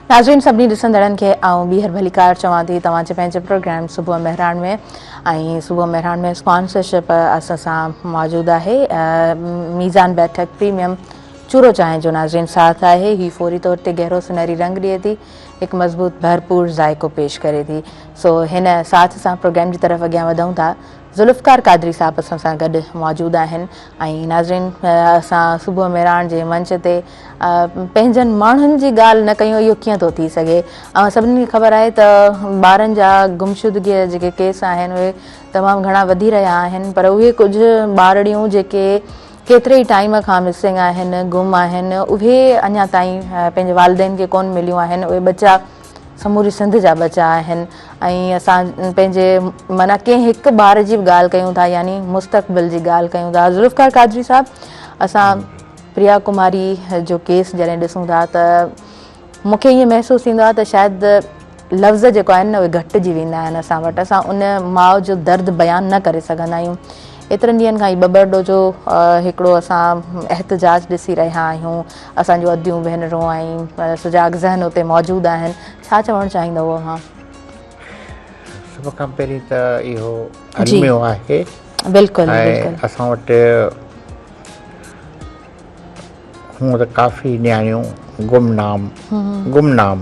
ناظرين سڀني ڏسندڙن کي آئون ٻيهر ڀليڪار چوان ٿي توهان جي پنهنجي پروگرام صبح مهراڻ ۾ ۽ صبح مهراڻ ۾ اسپانسرشپ اسان سان موجود آهي ميزان بيٺڪ پريميم چورو چانهه جو ناظرين ساٿ آهي. هي فوري طور تي گهرو سنهري رنگ ڏئي ٿي، هڪ مضبوط ڀرپور ذائقو پيش ڪري ٿي. سو هن ساٿ سان پروگرام جي طرف اڳيان وڌون ٿا. ذوالفقار قادري صاحب اسان سان گڏ موجود آهن ۽ ناظرين اسان صبح مهراڻ جي منچ تي پنهنجن ماڻهن جي ڳالهه نه ڪيون اهو ڪيئن ٿو ٿي سگهي. اوهان سڀني کي خبر آهي ته ٻارن جا گمشدگي جا جيڪي ڪيس آهن اهي تمام گهڻا وڌي رهيا آهن پر اهي ڪجهه ٻارڙيون جيڪي ڪيتري ئي ٽائيم کان مسنگ آهن، گم آهن، اهي اڃا تائين پنهنجي والدين کي ڪونه مليون آهن. اهي ٻچا سموري سنڌ جا ٻچا آهن ۽ اسان پنهنجي معنيٰ ڪنهن هڪ ٻار جي به ڳالهه ڪيون ٿا يعني مستقبل جي ڳالهه ڪيون ٿا. ذوالفقار قادري صاحب اسان پريا ڪماري جو ڪيس جڏهن ڏسون ٿا ته مون کي ائين محسوس ٿيندو آهي ته شايد لفظ جيڪو آهن نه اهي گهٽجي ويندا آهن اسان وٽ، اسان ان ماء جو درد بيان نه ڪري سگهندا آهيون. ايترن ڏينهن کان هي ٻٻرڙو جو هڪڙو اسان احتجاج ڏسي رهيا آهيون، اسان جون اديون ڀينرون ۽ سجاڳ ذهن اتي موجود آهن، ڇا چوڻ چاهيندؤ اوهان؟ سڀ کان پهرين ته اهو الميو آهي بلڪل ۽ اسان وٽ هونء ته ڪافي نياڻيون گمنام گمنام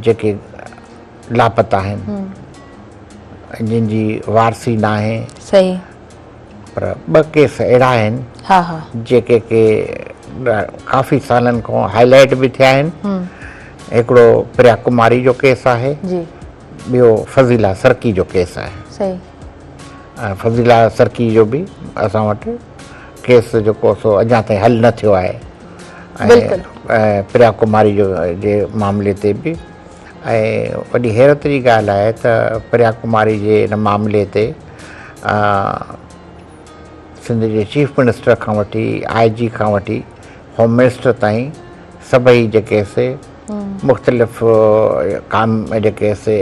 جيڪي لاپتا آهن جن جي وارثي ناهي صحيح پر ٻه ڪيس اهڙا آهن ها ها جيڪي ڪي ڪافي سالن کان هائي لائيٽ به ٿيا آهن. هڪڙو پريا ڪماري جو ڪيس آهي جي ٻيو فضيلا سرڪي جو ڪيس آهي. صحيح ۽ فضيلا سرڪي جو به اسان وٽ ڪيس جيڪو سو اڃا تائين حل نه ٿيو آهي ۽ پريا ڪماري جو جي معاملي تي به ۽ وڏي حيرت جي ڳالهه آهي ته پريا ڪماري جي ان معاملي تي سنڌ جي چيف منسٽر کان وٺي آء جي کان وٺي هوم منسٽر تائين سڀئي جيڪي سي مختلف ڪام جيڪي سي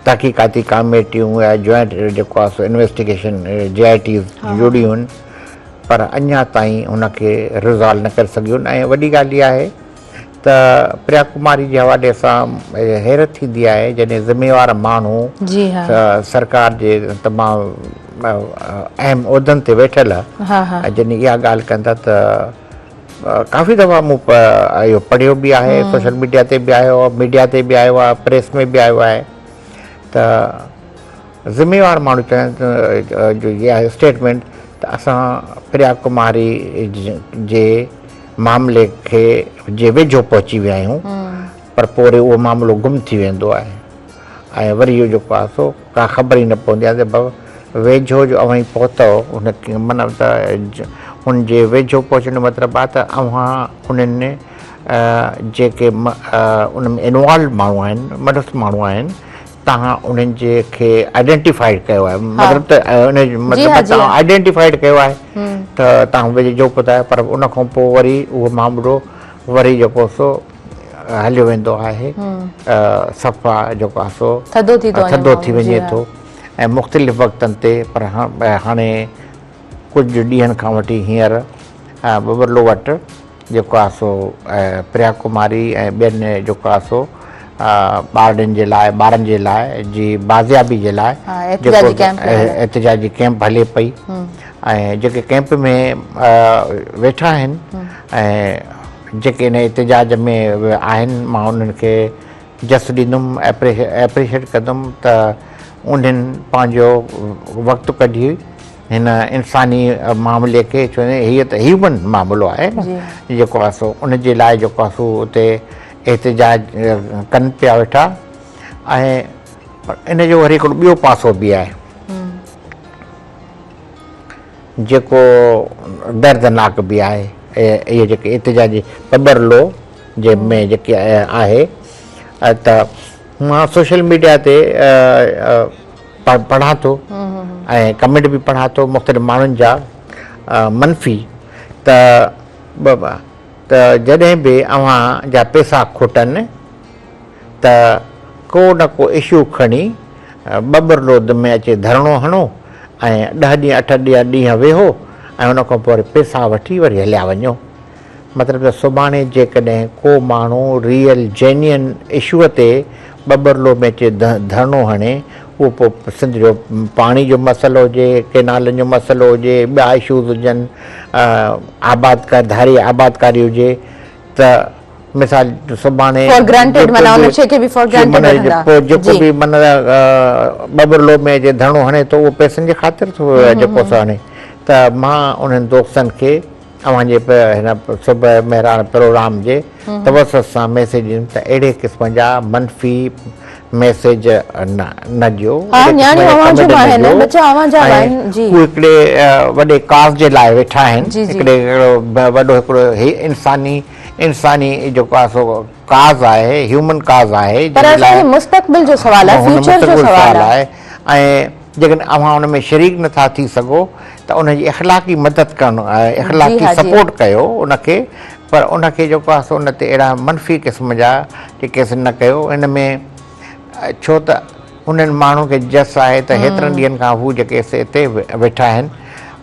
تحقيقاتي ڪاميٽيون يا جوائنٽ جيڪو آهي سو انويسٽيگيشن جي آء ٽيز جوڙيون آهن پر اڃا تائين ان کي ريزالو نه ڪري سگهيون آهن ۽ وڏي ڳالهه اها آهي ته پريا ڪماري جي حوالي سان حيرت ٿيندي آهي جڏهن ذميوار ماڻهو سرڪار جي تمام اهم عهدن تي ويٺل جڏهن اها ڳالهه ڪن ٿا ته ڪافي دفعا مون اهو پڙهيو به آهي سوشل ميڊيا تي به آيو آهي ميڊيا تي به آيو آهي پريس ۾ به آيو آهي ته ذميوار ماڻهو چون جو اها اسٽيٽمينٽ ته اسان پريا ڪماري جي معاملي کي جي ويجهو پهچي ويا آهيون پر پوء وري اهو معاملو گم ٿي ويندو آهي ۽ وري اهو جيڪو آهي سو ڪا خبر ئي نه پوندي آهي ته بابا ويجهو جو اوهين پهتؤ ان معنيٰ ته ان جي ويجهو پهچڻ جو مطلب آهي ته اوهان انهن جيڪي ان ۾ انوالو ماڻهو آهن ملوث ماڻهو آهن توهان انهن جي کي آئيڊينٽيفائيڊ ڪيو آهي مطلب ته ان جو مطلب توهان آئيڊينٽيفائيڊ ڪيو آهي ته توهان ويجهو پهتا آهيو پر ان کان پوء وري اهو معاملو وري جيڪو سو هليو ويندو آهي صفا جيڪو آهي سو ٿڌو ٿي وڃي ٿو ۽ مختلف وقتن تي پر هاڻي ڪجهه ڏينهن کان وٺي هينئر ٻٻرلو وٽ جيڪو آهي سو پريا ڪماري ۽ ٻين جيڪو آهي سو ٻارڙين جي لاء ٻارن جي لاء جي بازيابي جي لاء جيڪو احتجاجي ڪيمپ هلي پئي ۽ جيڪي ڪيمپ ۾ ويٺا آهن ۽ جيڪي ان احتجاج ۾ آهن مان انهن کي جس ڏيندم ايپريشيٽ ڪندم ته انهن پنهنجو وقت ڪڍي هن انساني معاملي کي ڇو نه هيء ته هيومن معاملو آهي نه جيڪو آهي سو ان جي لاء جيڪو آهي سو اتي احتجاج ڪن پيا ويٺا ۽ ان جو وري هڪڙو ٻيو پاسو به آهي جيڪو دردناڪ به آهي اهي جيڪي احتجاجي پٻرلو جنهن ۾ جيڪي آهي ته مان سوشل ميڊيا تي پڙهان ٿو ۽ ڪمينٽ به پڙهان ٿو مختلف ماڻهن جا منفي ته ته جڏهن به اوهان جا پيسا کوٽن ته ڪو نه ڪو اشو کڻي ٻٻرلود ۾ اچي ڌرڻو هڻو ۽ ڏهه ڏينهن اٺ ڏينهن ويهو ۽ ان کان پوء وري پيسا وٺي وري هليا وڃو. مطلب ته سڀاڻي جيڪڏهن ڪو ماڻهو ريئل جينين اشوء تي ٻٻرلو ۾ اچي ڌرڻو هڻي، اهو پوء سنڌ جو پاڻي جو مسئلو هجي، ڪينالن جو مسئلو هجي، ٻيا اشوز هجن، آبادڪار ڌاري آبادڪاري هجي ته مثال سڀاڻي فار گرانٽيڊ معنيٰ ان شيء کي به فار گرانٽيڊ وٺندا پوء جيڪو به معنيٰ ٻٻرلو ۾ اچي ڌرڻو هڻي ٿو اهو پئسن جي خاطر ٿو جيڪو سو هڻي ته مان انهن دوستن کي اوهان جي هن صبح مهراڻ پروگرام جي توسط سان ميسيج ڏيندم ته اهڙي قسم جا منفي ميسيج نه ڏيو ها نياڻيون اوهان جون به آهن ٻچا اوهان جا به آهن جي هو هڪڙي وڏي ڪاز جي لاء ويٺا آهن هڪڙي اهڙو وڏو هڪڙو هي انساني انساني جيڪو آهي سو ڪاز آهي هيومن ڪاز آهي پر اسان جي مستقبل جو سوال آهي فيوچر جو سوال آهي ۽ جيڪڏهن اوهان ان ۾ شريڪ نه ٿا ٿي سگهو ته ان جي اخلاقي مدد ڪرڻ اخلاقي سپورٽ ڪيو ان کي پر ان کي جيڪو آهي سو ان تي اهڙا منفي قسم جا جيڪي سي نه ڪيو ان ۾ ڇو ته انهن ماڻهن کي جس آهي ته هيترن ڏينهن کان هو جيڪي سي اتي ويٺا آهن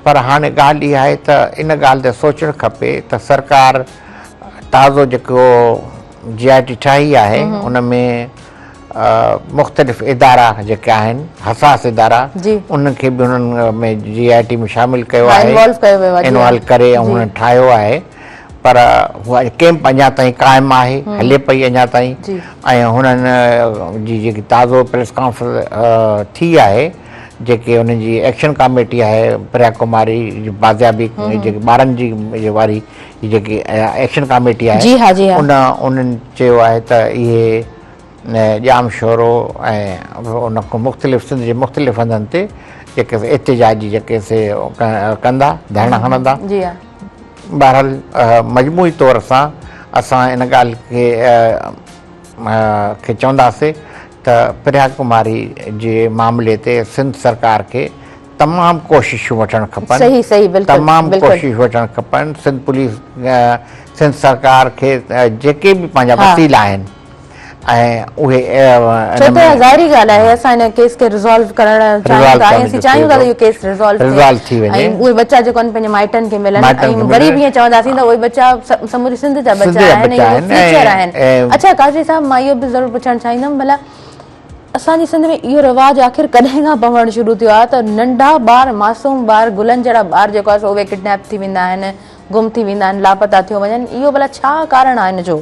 پر هاڻي ڳالهه اها آهي ته ان ڳالهه تي سوچڻ کپي ته سرڪار تازو جيڪو جي آء ٽي ٺاهي آهي ان ۾ مختلف ادارا جيڪي آهن حساس ادارا انهن کي به انهن ۾ جي آء ٽي ۾ شامل ڪيو آهي انوالو ڪري ۽ انهن ٺاهيو آهي پر ڪيمپ اڃا تائين قائم آهي هلي پئي اڃا تائين ۽ هنن جي جيڪي تازو پريس ڪانفرنس ٿي آهي جيڪي انهن جي ايڪشن ڪاميٽي آهي پريا ڪماري بازيابي جيڪي ٻارن جي واري جيڪي ايڪشن ڪاميٽي آهي ان انهن چيو آهي ته اهي ڄامشورو ۽ ان کان مختلف سنڌ جي مختلف هنڌن تي جيڪي سي احتجاجي جيڪي سي ڪندا ڌرڻا هڻندا بهرحال مجموعي طور سان اسان ان ڳالهه کي کي چونداسي ته پريا ڪماري جي معاملي تي سنڌ سرڪار کي تمام ڪوششون وٺڻ کپن صحيح صحيح بلڪل تمام ڪوشش وٺڻ کپن سنڌ پوليس سنڌ سرڪار کي جيڪي به پنهنجا وسيلا آهن ۽ اهي ڇو ته ظاهري ڳالهه آهي اسان ان ڪيس کي ريزالو ڪرڻ چاهيون ٿا ۽ اسين چاهيون ٿا ته اهو ڪيس ريزالو ٿي وڃي ۽ اهي ٻچا جيڪو آهن پنهنجي مائٽن کي ملن ۽ وري به ائين چونداسين ته اهي ٻچا سموري سنڌ جا ٻچا آهن ۽ اهي فيوچر آهن اڇا قاضي صاحب مان اهو به ضرور پڇڻ چاهيندم ڀلا اسان جي سنڌ ۾ اهو رواج آخر ڪڏهن کان پوڻ شروع ٿيو آهي ته ننڍا ٻار معصوم ٻار گلن جهڙا ٻار جيڪو آهي سو اهي ڪڊنيپ ٿي ويندا آهن گم ٿي ويندا آهن لاپتا ٿيو وڃن اهو ڀلا ڇا ڪارڻ آهي ان جو؟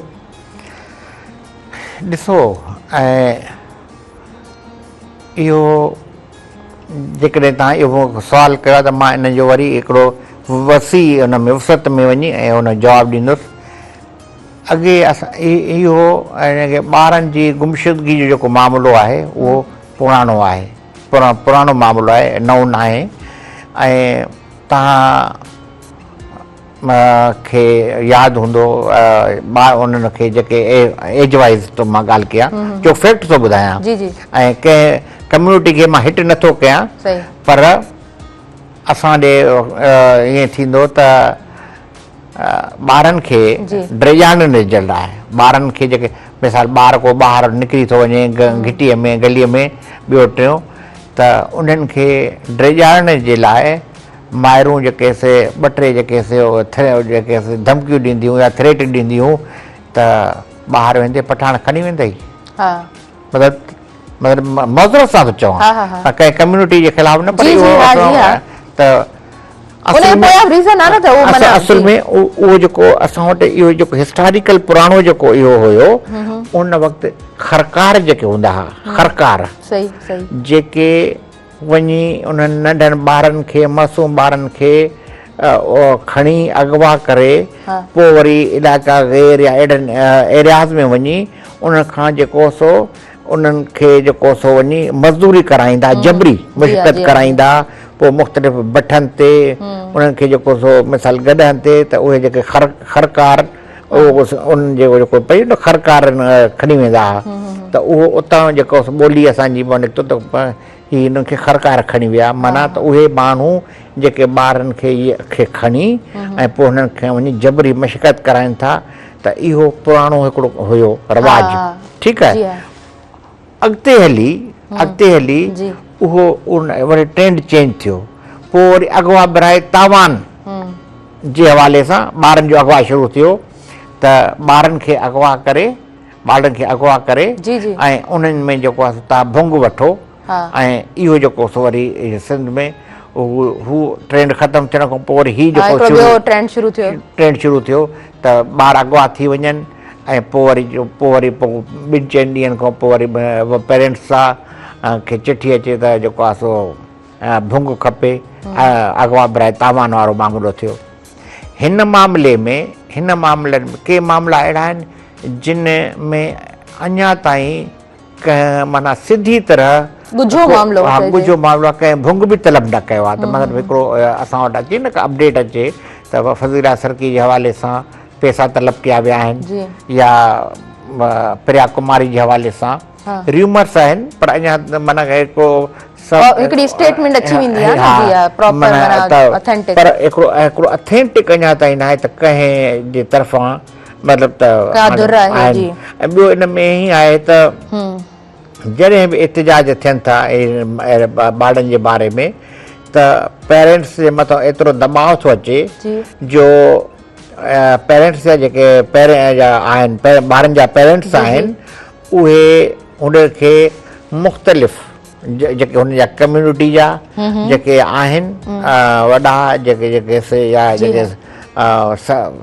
ڏسو ۽ اهو جيڪڏهن توهان اهو سوال ڪيو آهي ته مان ان جو وري هڪڙو وسيع ان ۾ وسعت ۾ وڃي ۽ ان جواب ڏيندس اڳي اسان اهو يعني ٻارن جي گمشدگي جو جيڪو معاملو آهي اهو پراڻو آهي پراڻو معاملو آهي نئون ناهي ۽ توهان کي ياد هوندو ٻار انهن کي جيڪي ايج وائز ٿو مان ڳالهه ڪيان جو فيڪٽ ٿو ٻڌايان ۽ ڪنهن ڪميونٽي کي مان هٽ نٿو ڪيان پر اسان ڏي ائين ٿيندو ته ٻارن کي ڊيڄارڻ جي لاء ٻارن کي جيڪي مثال ٻار ڪو ٻاهر نڪري ٿو وڃي گهٽيء ۾ گليء ۾ ٻيو ٽيون ته انهن کي ڊيڄارڻ جي لاء مائرون جيڪي سي ٻه ٽي جيڪي سي جيڪي سي ڌمڪيون ڏينديون يا ٿريٽ ڏينديون ته ٻاهر ويندي پٺاڻ کڻي ويندئي مطلب مطلب معذرت سان ٿو چوان ڪنهن ڪميونٽي جي خلاف نه پر اهو ته اصل ۾ اهو جيڪو اسان وٽ اهو جيڪو هسٽاريڪل پراڻو جيڪو اهو هيو ان وقت خرڪار جيڪي هوندا هئا خرڪار جيڪي وڃي انهن ننڍن ٻارن کي معصوم ٻارن کي کڻي اغوا ڪري پوء وري علائقا غير يا اهڙن ايرياز ۾ وڃي انهن کان جيڪو سو انهن کي جيڪو سو وڃي مزدوري ڪرائيندا جبري مشقت ڪرائيندا پوء مختلف بٺن تي انهن کي جيڪو سو مثال گڏهن تي ته اهي جيڪي خر خرڪار اهو انهن جي جيڪو پئي نه خرڪار کڻي ويندا هئا ته اهو اتان جيڪو ٻولي اسان جي مان نڪتو ته هي انهن کي خرڪار کڻي ويا معنيٰ ته اهي ماڻهو جيڪي ٻارن کي کي کڻي ۽ پوء انهن کي وڃي جبري مشقت ڪرائين ٿا ته اهو پراڻو هڪڙو هيو رواج ٺيڪ آهي اڳتي هلي اڳتي هلي اهو وري ٽرينڊ چينج ٿيو پوء وري اغوا برائي تاوان جي حوالي سان ٻارن جو اغوا شروع ٿيو ته ٻارن کي اغوا ڪري ٻارن کي اغوا ڪري ۽ انهن ۾ جيڪو آهي تان ڀنگ وٺو ۽ اهو جيڪو سو وري سنڌ ۾ هو ٽرينڊ ختم ٿيڻ کان پوء وري هي جيڪو ٻيو ٽرينڊ شروع ٿيو ٽرينڊ شروع ٿيو ته ٻار اغوا ٿي وڃن ۽ پوء وري پوء وري پوء ٻن چئن ڏينهن کان پوء وري پيرنٽس سان کي چٺي اچي ته جيڪو آهي سو ڀنگ کپي اغوا برائي تاوان وارو معاملو ٿيو هن معاملي ۾ هن معاملن ۾ ڪي معاملا اهڙا آهن جن ۾ اڃا تائين ڪنهن معنيٰ سڌي طرح ڳجهو معاملو ها ڳجهو معاملو آهي ڪنهن ڀنگ به طلب نه ڪيو آهي ته مطلب هڪڙو اسان وٽ اچي نه اپڊيٽ اچي ته فضيلا سرڪي جي حوالي سان پيسا طلب ڪيا ويا آهن يا پريا ڪماري جي حوالي سان ريومرس آهن پر اڃا معنيٰ هڪڙو هڪڙي اسٽيٽمينٽ اچي ويندي آهي نه جي ها پراپر معنيٰ اٿينٽڪ پر هڪڙو هڪڙو اٿينٽڪ اڃا تائين ناهي ته ڪنهن جي طرفان مطلب ته ڪا ڌر آهي جي ۽ ٻيو ان ۾ هي آهي ته جڏهن به احتجاج ٿين ٿا ٻارڙن جي باري ۾ ته پيرنٽس جي مٿان ايترو دٻاء ٿو اچي جو پيرنٽس جا جيڪي جا آهن ٻارن جا پيرنٽس آهن اهي ان کي مختلف جيڪي هن جا ڪميونٽي جا جيڪي آهن وڏا جيڪي جيڪي سي يا جيڪي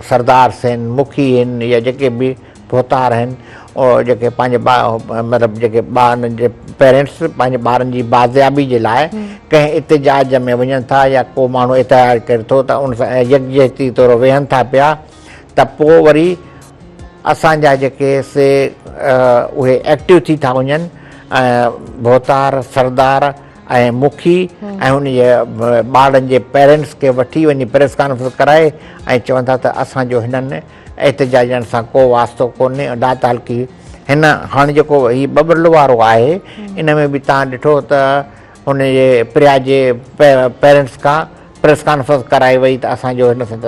سردار سين مکي آهن يا جيڪي به ڀوتار آهن جيڪي پنهنجي مطلب جيڪي ٻارن جي پيرنٽس پنهنجي ٻارن جي بازيابي جي لاء ڪنهن احتجاج ۾ وڃن ٿا يا ڪو ماڻهو احتجاج ڪري ٿو ته ان سان يڪجهتي طور ويهن ٿا پيا ته پوء وري اسان جا جيڪي سي اهي ايڪٽو ٿي ٿا وڃن ۽ ڀوتار سردار ۽ مکي ۽ ان جي ٻارڙن جي پيرنٽس کي وٺي وڃي پريس ڪانفرنس ڪرائي ۽ چون ٿا ته اسان جو هنن احتجاجن سان ڪو واسطو ڪونهي لاتعلقي هن هاڻي جيڪو هي ٻٻرلو وارو آهي ان ۾ به تان ڏٺو ته هن جي پريا جي پيرنٽس کان پريس ڪانفرنس ڪرائي وئي ته اسان جو هن سان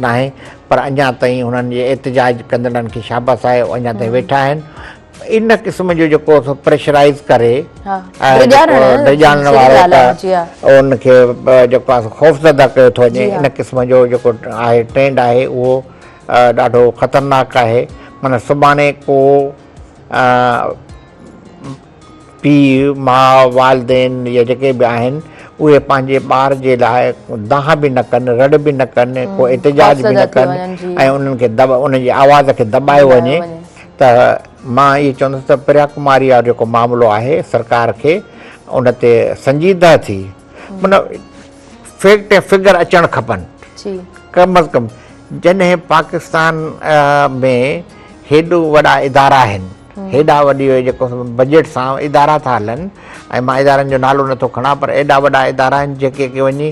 ناهي پر اڃا تائين هنن جي احتجاج ڪندڙن کي شابس آهي اڃا تائين ويٺا آهن ان قسم جو جيڪو پريشرائز ڪري ڊيڄارڻ وارو ته ان کي جيڪو آهي خوفزده ڪيو ٿو وڃي ان قسم جو جيڪو آهي ٽرينڊ آهي اهو ڏاڍو خطرناڪ آهي معنيٰ سڀاڻي ڪو پيء، ماء، والدين يا جيڪي به آهن اهي پنهنجي ٻار جي لاء دانهن به نه ڪن، رڙ به نه ڪن، ڪو احتجاج به نه ڪن ۽ انهن کي انهن جي آواز کي دٻايو وڃي ته مان اهو چوندس ته پريا ڪماري وارو جيڪو معاملو آهي سرڪار کي ان تي سنجيده ٿي معنيٰ فيڪٽ ۽ فگر اچڻ کپن ڪم از ڪم جڏهن پاڪستان ۾ هيڏو وڏا ادارا آهن هيڏا وڏي جيڪو بجيٽ سان ادارا ٿا هلن ۽ مان ادارن جو نالو نٿو کڻان پر ايڏا وڏا ادارا آهن جيڪي ڪي وڃي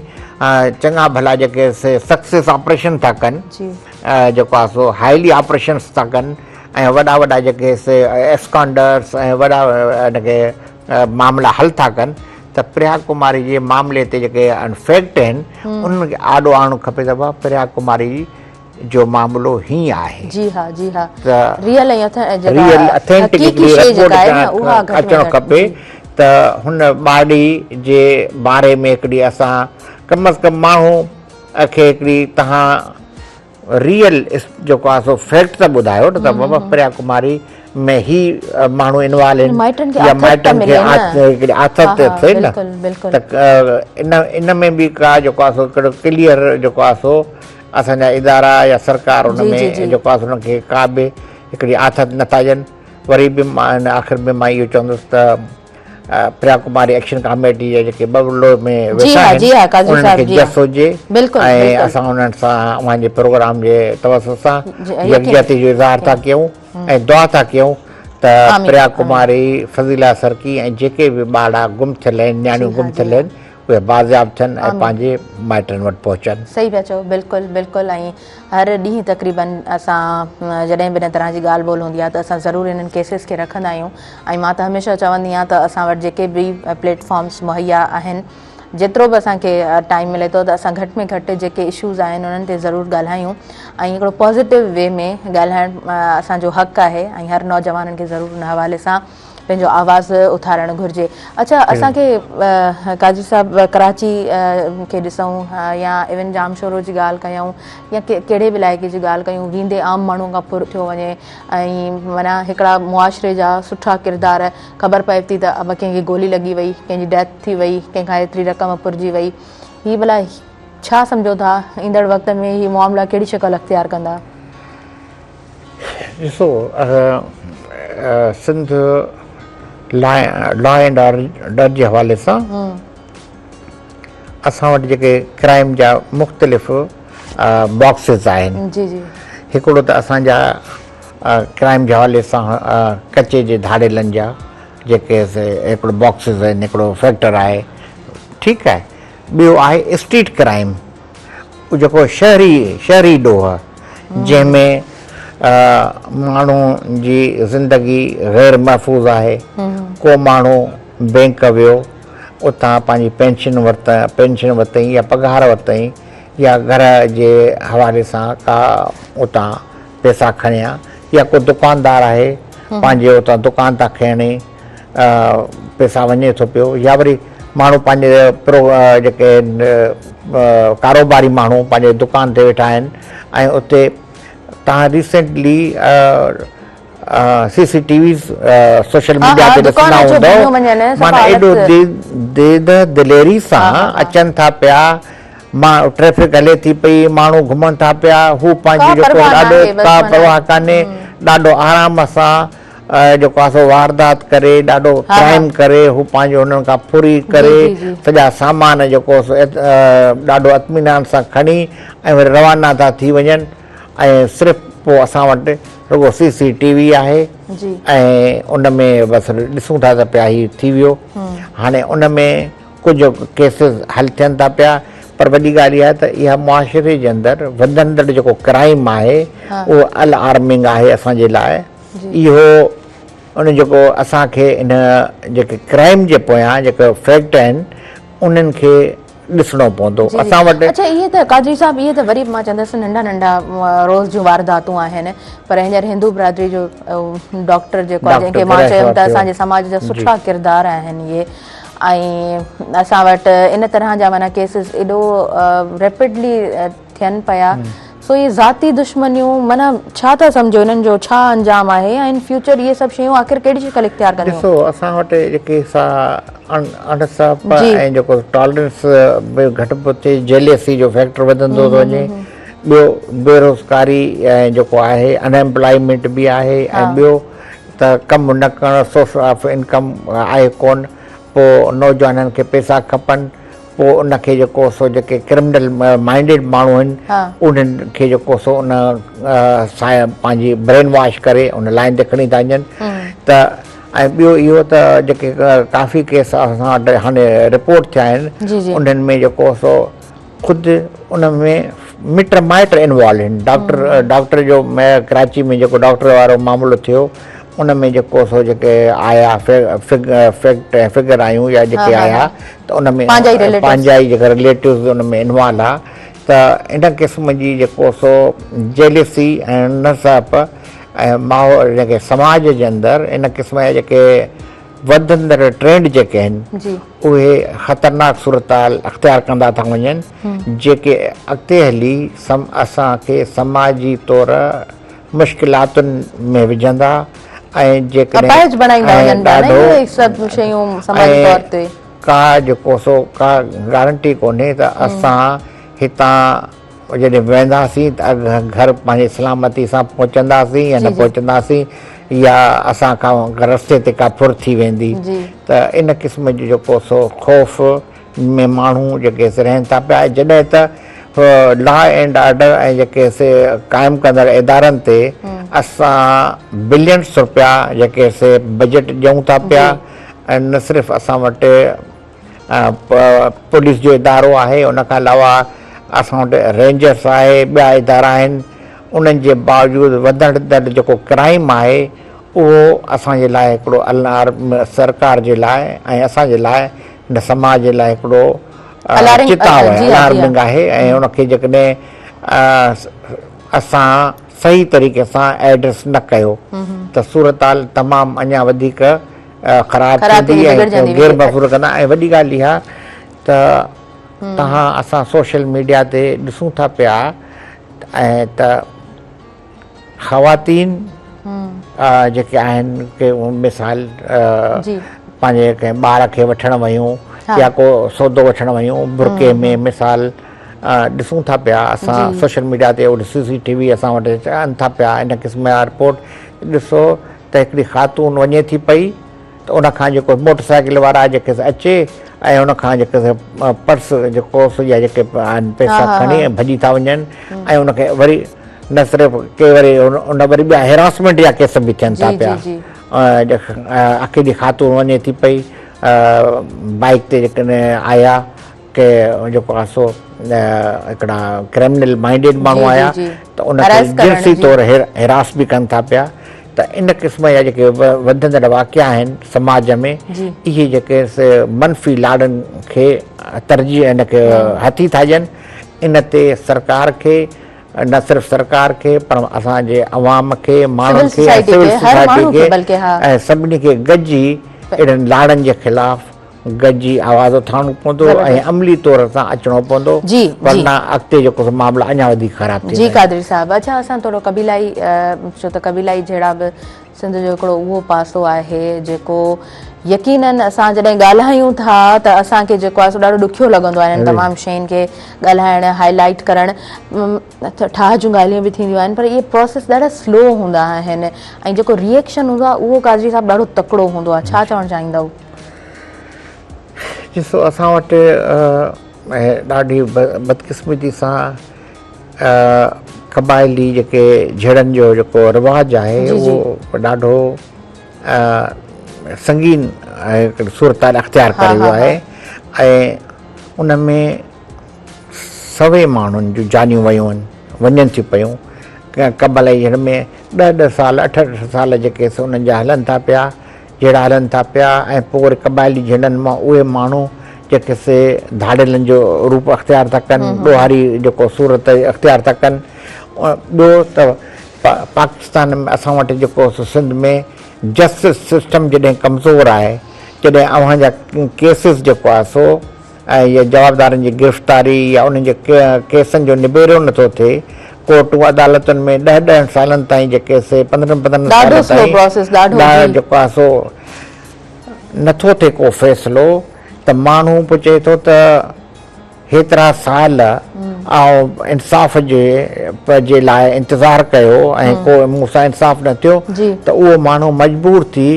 چڱا ڀلا جيڪي سڪسيس آپريشن ٿا ڪن جيڪو آهي سو هائلي آپريشنس ٿا ڪن ۽ وڏا وڏا جيڪي سي اسڪانڊرس ۽ وڏا ان کي معاملا حل ٿا ڪن ته پريا ڪماري جي معاملي تي جيڪي فيڪٽ آهن انهن کي آڏو آڻڻ کپي ته پريا ڪماري جو معاملو هيئن آهي. جي ها جي ها ته ريئل ۽ ريئل اٿينٽڪ هڪڙي رپورٽ اچڻ کپي ته هن ٻارڙي جي باري ۾ هڪڙي اسان ڪم از ڪم ماڻهو کي هڪڙي تهان ريئل جيڪو آهي سو فيڪٽ ته ٻڌايو نه ته بابا پريا ڪماري ۾ هي ماڻهو انوالو آهن يا مائٽن کي هڪڙي آٿت ٿئي نه ته ان ان ۾ به ڪا جيڪو آهي سو هڪڙو ڪليئر جيڪو آهي سو اسان جا ادارا يا سرڪار ان ۾ جيڪو آهي ان کي ڪا به هڪڙي آٿت نٿا ڏين وري به مان آخر ۾ مان اهو چوندس ته پريا ڪماري ايڪشن ڪاميٽي جا جيڪي ٻٻرلوء ۾ ويٺا آهن انهن کي جس هجي ۽ اسان انهن سان اوهان جي پروگرام جي توسط سان يڪجهتي جو اظهار ٿا ڪيون ۽ دعا ٿا ڪيون ته پريا ڪماري فضيلا سرڪي ۽ جيڪي به ٻارڙا گم ٿيل آهن نياڻيون گم ٿيل آهن اهي بازياب ٿين ۽ پنهنجي مائٽن وٽ پهچن. صحيح پيا چئو بلڪل بلڪل ۽ هر ڏينهن تقريبن اسان جڏهن به ان طرح جي ڳالهه ٻولهه هوندي آهي ته اسان ضرور انهن ڪيسز کي رکندا آهيون ۽ مان ته هميشه چوندي آهيان ته اسان وٽ جيڪي به پليٽ فارمس مهيا آهن جيترو به اسان کي ٽائيم ملي ٿو ته اسان گهٽ ۾ گهٽ جيڪي اشوز آهن انهن تي ضرور ڳالهايون ۽ هڪڙو پازيٽو وي ۾ ڳالهائڻ اسان جو حق آهي ۽ هر نوجوانن کي ضرور ان حوالي سان پنهنجو آواز اٿارڻ گهرجي. اڇا اسان کي قاضي صاحب ڪراچي کي ڏسون يا ايون ڄامشورو جي ڳالهه ڪيون يا ڪهڙي به علائقي جي ڳالهه ڪيون ويندي عام ماڻهو کان ڦر ٿيو وڃي ۽ معنيٰ هڪڙا معاشري جا سٺا ڪردار خبر پئي ٿي ته اب ڪنهن کي گولي لڳي وئي ڪنهن جي ڊيٿ ٿي وئي ڪنهن کان ايتري رقم ڦرجي وئي هي ڀلا ڇا سمجهو ٿا ايندڙ وقت ۾ هي معاملا ڪهڙي شڪل اختيار ڪندا؟ ڏسو سنڌ لا اينڊ آرڊر جي حوالي سان اسان وٽ جيڪي ڪرائم جا مختلف باڪسز آهن هڪڙو ته اسان جا ڪرائم جي حوالي سان ڪچي جي ڌاڙيلن جا جيڪي هڪڙو باڪسز آهن هڪڙو فيڪٽر آهي ٺيڪ آهي ٻيو آهي اسٽريٽ ڪرائم جيڪو شهري شهري ڏوهه جنهن ۾ ماڻهو جي زندگي غير محفوظ آهي ڪو ماڻهو بينڪ ويو اتان پنهنجي پينشن ورت پينشن ورتائين يا پگهار ورتائين يا گهر جي حوالي سان ڪا اتان پيسا کڻيا يا ڪو دڪاندار آهي پنهنجي اتان دڪان تان کڻي پيسا وڃي ٿو پيو يا وري ماڻهو پنهنجي پرو جيڪي ڪاروباري ماڻهو پنهنجي دڪان تي ويٺا آهن ۽ اتي تان recently C C T Vs social media تي ڏسندا هوندؤ معنيٰ ايڏو ديده دليري سان اچن ٿا پيا مان ٽريفڪ هلي ٿي پئي ماڻهو گهمن ٿا پيا هو پنهنجي جيڪو ڏاڍو ڪا پرواهه ڪانهي ڏاڍو آرام سان جيڪو آهي سو واردات ڪري ڏاڍو ڪرائم ڪري هو پنهنجو هنن کان ڦري ڪري سڄا سامان جيڪو سو ڏاڍو اطمينان سان کڻي ۽ وري روانا ٿا ٿي وڃن ۽ صرف پوء اسان وٽ رڳو سي سي ٽي وي آهي ۽ ان ۾ بس ڏسون ٿا ته پيا هي ٿي ويو هاڻي ان ۾ ڪجهه ڪيسز حل ٿين ٿا پيا پر وڏي ڳالهه اها آهي ته اها معاشري جي اندر وڌندڙ جيڪو ڪرائم آهي اهو الارمنگ آهي اسان جي لاء اهو ان جيڪو اسان کي ان جيڪي ڪرائم جي پويان جيڪي فيڪٽ آهن انهن کي ڏسڻو پوندو اسان وٽ. اڇا اهي ته قادري صاحب اهي ته وري به مان چوندس ننڍا ننڍا روز جون وارداتون آهن پر هينئر هندو برادري جو ڊاڪٽر جيڪو آهي جنهن کي مان چيم ته اسان جي سماج جا سٺا ڪردار آهن اهي ۽ اسان وٽ ان طرح جا معنيٰ ڪيسز ايڏو ريپڊلي ٿين پيا سو اهي ذاتي دشمنيون معنيٰ ڇا ٿا سمجهو انهن جو ڇا انجام آهي ۽ ان فيوچر اهي سڀ شيون آخر ڪهڙي شڪل اختيار ڪنديون؟ ڏسو اسان وٽ جيڪي سا اڻ سهپ ۽ جيڪو ٽالرنس به گهٽ پيو ٿئي جيليسي جو فيڪٽر وڌندو ٿو وڃي ٻيو بيروزگاري ۽ جيڪو آهي ان ايمپلائمينٽ به آهي ۽ ٻيو ته ڪم نه ڪرڻ سورس آف انڪم آهي ڪون پوء نوجوانن کي پيسا کپن پوء ان کي جيڪو سو جيڪي ڪرمنل مائنڊيڊ ماڻهو آهن انهن کي جيڪو سو ان سان پنهنجي برين واش ڪري ان لائن تي کڻي ٿا وڃن ته ۽ ٻيو اهو ته جيڪي ڪافي ڪيس اسان وٽ هاڻي رپورٽ ٿيا آهن انهن ۾ جيڪو سو خود ان ۾ مٽ مائٽ انوالو آهن ڊاڪٽر ڊاڪٽر جو ڪراچي ۾ جيڪو ڊاڪٽر وارو معاملو ٿيو ان ۾ جيڪو سو جيڪي آيا فيڪٽ ۽ فگر آيون يا جيڪي آيا ته ان ۾ پنهنجا ئي جيڪا رليٽوز ان ۾ انوالو آ ته ان قسم جي جيڪو سو جيلسي ۽ نسپ ۽ ماحول جيڪي سماج جي اندر ان قسم جا جيڪي وڌندڙ ٽرينڊ جيڪي آهن اهي خطرناڪ صورتحال اختيار ڪندا ٿا وڃن جيڪي اڳتي هلي اسان کي سماجي طور مشڪلاتن ۾ وجهندا ۽ جيڪڏهن اپاهج بڻائيندا وڃن پيا نه اهي سڀ شيون سماجي طور تي ڪا جيڪو سو ڪا گارنٽي ڪونهي ته اسان هتان جڏهن وينداسين ته گهر پنهنجي سلامتي سان پهچنداسين يا نه پهچنداسين يا اسان کان رستي تي ڪا ڦر ٿي ويندي ته ان قسم جو جيڪو سو خوف ۾ ماڻهو جيڪي سي رهن ٿا پيا جڏهن ته لا اينڊ آرڊر ۽ جيڪي سي قائم ڪندڙ ادارن تي اسان بلينس روپيا جيڪي سي بجيٽ ڏيون ٿا پيا ۽ نه صرف اسان وٽ پوليس جو ادارو آهي ان کان علاوه اسان وٽ رينجرس آهي ٻيا ادارا آهن انهن جي باوجود وڌندڙ جيڪو ڪرائيم آهي اهو اسان جي لاء هڪڙو الارم سرڪار جي لاء ۽ اسان جي لاء هن سماج جي لاء هڪڙو چتاء آهي الارمنگ آهي ۽ ان کي جيڪڏهن اسان صحيح طريقي سان ايڊريس نه ڪيو ته صورتحال تمام اڃا وڌيڪ خراب ٿيندي ۽ غير محفوظ ڪندا ۽ وڏي ڳالهه اها ته توهان اسان سوشل ميڊيا تي ڏسون ٿا پيا ۽ ته خواتين جيڪي آهن ڪي مثال پنهنجي ڪنهن ٻار کي وٺڻ ويون يا ڪو سودو وٺڻ ويون برقعي ۾ مثال ڏسون ٿا پيا اسان سوشل ميڊيا تي سي سي ٽي وي اسان وٽ اچن ٿا پيا ان قسم جا رپورٽ ڏسو ته هڪڙي خاتون وڃي ٿي پئي ته ان کان جيڪو موٽر سائيڪل وارا جيڪي اچي ۽ ان کان جيڪي پرس جيڪو سو يا جيڪي آهن پئسا کڻي ۽ ڀڄي ٿا وڃن ۽ ان کي وري نه صرف ڪي وري ان وري ٻيا هراسمينٽ جا ڪيس به ٿين ٿا پيا اڪيلي خاتون وڃي ٿي پئي بائيڪ تي جيڪڏهن آيا ڪي جيڪو آهي سو هڪڙا ڪرمنل مائنڊيڊ ماڻهو آيا ته ان کي جنسي طور هراس به ڪن ٿا پيا ته ان قسم جا جيڪي وڌندڙ واقعا آهن سماج ۾ اهي جيڪي منفي لاڙن کي ترجيح ان کي هٿي ٿا ڏين ان تي سرڪار کي نه صرف سرڪار کي پر اسان جي عوام کي ماڻهن کي سول سوسائٽي کي ۽ سڀني کي گڏجي اهڙن لاڙن جي خلاف گڏجي آواز اٿارڻو پوندو ۽ عملي طور سان اچڻو پوندو ورنه اڳتي جيڪو سو معاملا اڃا وڌيڪ خراب ٿيندا. جي قادري صاحب اڇا اسان ٿورو قبيلائي ڇو ته قبيلائي جهيڙا به سنڌ جو هڪڙو اهو پاسو آهي جيڪو يقينن اسان جڏهن ڳالهايون ٿا ته اسان کي جيڪو آهي سو ڏاڍو ڏکيو لڳندو آهي انهن تمام شين کي ڳالهائڻ هائي لائيٽ ڪرڻ ٺاهه جون ڳالهيون به ٿينديون آهن پر اهي پروسيس ڏاڍا سلو هوندا آهن ۽ جيڪو ريئيڪشن هوندو آهي اهو قادري صاحب ڏاڍو تڪڙو هوندو آهي ڇا چوڻ چاهيندؤ؟ ڏسو اسان وٽ ڏاڍي بدقسمتي سان قبائلي جيڪي جهيڙن جو جيڪو رواج آهي اهو ڏاڍو سنگين صورتحال اختيار ڪري ويو آهي ۽ ان ۾ سوين ماڻهن جون جانيون ويون آهن وڃن ٿيون پيون قبائلي جهيڙن ۾ ڏهه ڏهه سال اٺ اٺ سال جيڪي سو انهن جا هلن ٿا پيا جهيڙا هلن ٿا پيا ۽ پوء وري قبائلي جهيڙن مان اهي ماڻهو جيڪي سي ڌاڙيلن جو روپ اختيار ٿا ڪن ڏوهاري جيڪو صورت اختيار ٿا ڪن ٻيو ته پاڪستان ۾ اسان وٽ جيڪو سنڌ ۾ جسٽس سسٽم جڏهن ڪمزور آهي جڏهن اوهان جا ڪيسز جيڪو آهي سو ۽ يا جوابدارن جي گرفتاري يا انهن جي ڪيسن جو نبيرو نٿو ٿئي، ڪورٽون عدالتن ۾ ڏهه ڏهن سالن تائين جيڪي سي پندرهن پندرهن ڏاڍو سالن سلو پروسيس ڏاڍو تائين جي. جيڪو آهي سو نٿو ٿئي ڪو فيصلو ته ماڻهو پوء چئي ٿو ته هيترا سال آئون انصاف جي جي لاء انتظار ڪيو ۽ ڪو مون سان انصاف نه ٿيو ته اهو ماڻهو مجبور ٿي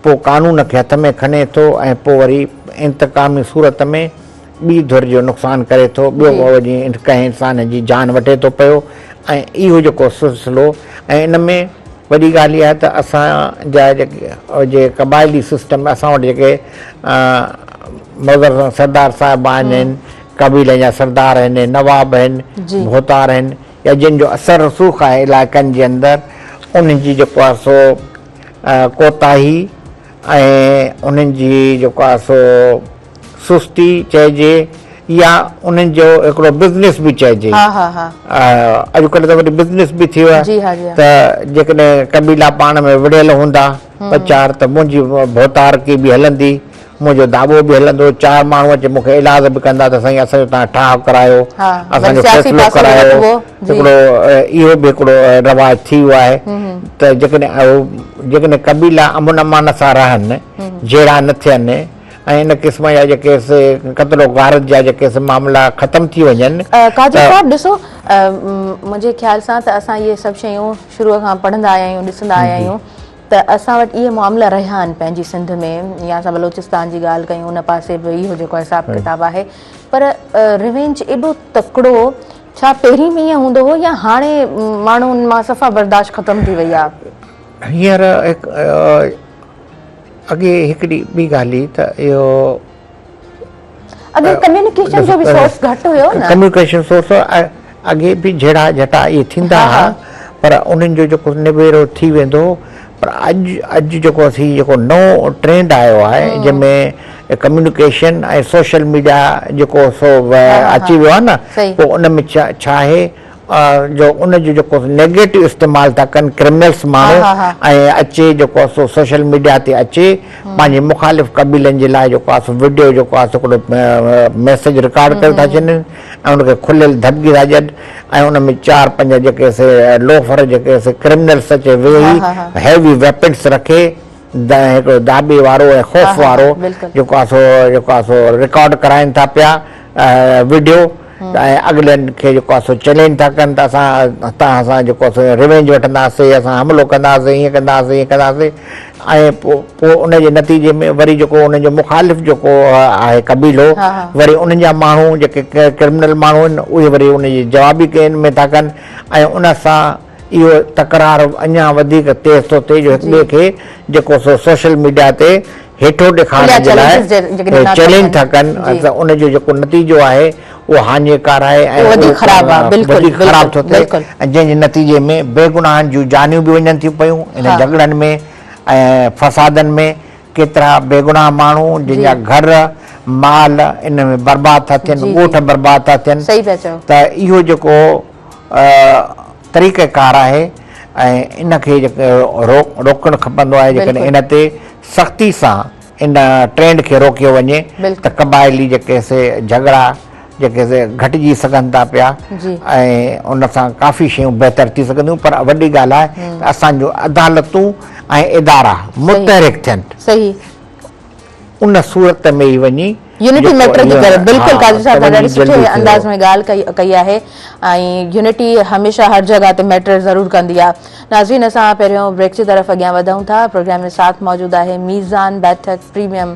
پوء قانون کي هٿ ۾ کڻي ٿو ۽ پوء وري انتقامي صورت ۾ ٻي ڌر جو نقصان ڪري ٿو، ٻيو وڃي ڪنهن انسان جي جان وٺي ٿو پيو ۽ اهو جيڪو سلسلو ۽ ان ۾ وڏي ڳالهه اها آهي ته اسان جا جيڪي قبائلي سسٽم اسان وٽ جيڪي مظهر سردار صاحب آهن، قبيلن جا سردار آهن، نواب آهن، ڀوتار آهن يا جن جو اثر رسوخ آهي علائقن جي اندر انهن جي جيڪو آهي سو ڪوتاهي ۽ انهن جي جيڪو آهي سو سستي چئجي يا انهن جو هڪڙو بزنس به چئجي اڄڪلهه ته وري بزنس به ٿي ويو آهي ته جيڪڏهن قبيلا پاڻ ۾ وڙهيل هوندا ٻه چار ته منهنجي ڀوتارڪي به هلندي منهنجو دعوو به هلندو، چار ماڻهو اچي مون کي ايلاز به ڪندا ته سائين اسان جو توهان ٺاهه ڪرايو، اسان جو فيصلو ڪرايو، هڪڙو اهو به هڪڙو رواج ٿي ويو آهي ته جيڪڏهن جيڪڏهن قبيلا امن امان سان رهن، جهيڙا نه ٿين ۽ ان قسم جا جيڪي سي قتل و غارت جا جيڪي سي معاملا ختم ٿي وڃن. قاضي صاحب ڏسو منهنجي خيال سان ته اسان اهي سڀ شيون شروع کان پڙهندا آيا آهيون ڏسندا آيا آهيون ته اسان وٽ اهي معاملا رهيا آهن پنهنجي سنڌ ۾ يا اسان بلوچستان جي ڳالهه ڪيون ان پاسي به اهو جيڪو حساب ڪتاب آهي پر ريونج ايڏو تڪڙو ڇا پهرين به ائين هوندو هو يا هاڻي ماڻهن مان صفا برداشت ختم ٿي وئي آهي؟ هينئر اڳي هڪڙي ٻي ڳالهه هئي ته اهو اڳي ڪميونيڪيشن جو به سورس گهٽ هيو نه. ڪميونيڪيشن سورس اڳي به جهيڙا جهٽا اهي ٿيندا ها پر انهن جو جيڪو نبيرو ٿي ويندو هو پر اڄ اڄ جيڪو اسين جيڪو نئون ٽرينڊ آيو آهي جنهن ۾ ڪميونيڪيشن ۽ سوشل ميڊيا جيڪو سو اچي ويو آهي نه پوء ان ۾ ڇا آهي جو ان جو جيڪو نيگيٽو استعمال ٿا ڪن ڪرمنلس ماڻهو ۽ اچي جيڪو آهي سو سوشل ميڊيا تي اچي پنهنجي مخالف قبيلن جي لاء جيڪو آهي سو وڊيو جيڪو آهي سو هڪڙو ميسيج رڪارڊ ڪري ٿا ڇڏن ۽ ان کي کليل ڌمڪي ٿا ڏين ۽ ان ۾ چار پنج جيڪي سي لوفر جيڪي سي ڪرمنلس اچي ويهي هيوي ويپنس رکي هڪڙو داٻي وارو ۽ خوف وارو جيڪو آهي سو جيڪو آهي سو رڪارڊ ڪرائين ٿا پيا وڊيو ۽ اڳلن کي جيڪو آهي سو چئلينج ٿا ڪن ته اسان توهان سان جيڪو آهي سو ريونج وٺنداسين اسان حملو ڪنداسين ائين ڪنداسين ائين ڪنداسين ۽ پوء ان جي نتيجي ۾ وري جيڪو انهن جو مخالف جيڪو آهي قبيلو وري انهن جا ماڻهو جيڪي ڪرمنل ماڻهو آهن اهي وري ان جي جوابي ڪين ۾ ٿا ڪن ۽ ان سان اهو تڪرار اڃا وڌيڪ تيز ٿو ٿئي جو هڪ ٻئي کي جيڪو سو سوشل ميڊيا تي هيٺو ڏيکارڻ جي لاء چئلينج ٿا ڪن ته ان جو جيڪو نتيجو آهي اهو هاڃيڪار آهي ۽ وڌيڪ خراب ٿو ٿئي ۽ جنهن جي نتيجي ۾ بيگناهن جون جانيون به وڃن ٿيون پيون انهن جهڳڙن ۾ ۽ فسادن ۾ ڪيترا بيگناهه ماڻهو جن جا گهر مال ان ۾ برباد ٿا ٿين ڳوٺ برباد ٿا ٿين ته اهو جيڪو طريقه ڪار آهي ۽ ان کي روڪڻ کپندو آهي جيڪڏهن ان تي سختي سان ان ٽرينڊ کي روڪيو وڃي ته قبائلي جيڪي سي جهڳڙا جيڪي سي گهٽجي سگهن ٿا پيا ۽ ان سان ڪافي شيون بهتر ٿي سگهنديون پر وڏي ڳالهه آهي ته اسان جون عدالتون ۽ ادارا متحرڪ ٿين ان صورت ۾ ئي وڃي يونٽي ميٽر ٿي ڪري بلڪل قاضي صاحب توهان ڏاڍي سٺي انداز ۾ ڳالهه ڪئي آهي ۽ يونٽي هميشه هر جڳهه تي ميٽر ضرور ڪندي آهي ناظرين اسان پهريون بريڪ جي طرف اڳيان وڌون ٿا پروگرام ۾ ساٿ موجود آهي ميزان بيٺڪ پريميم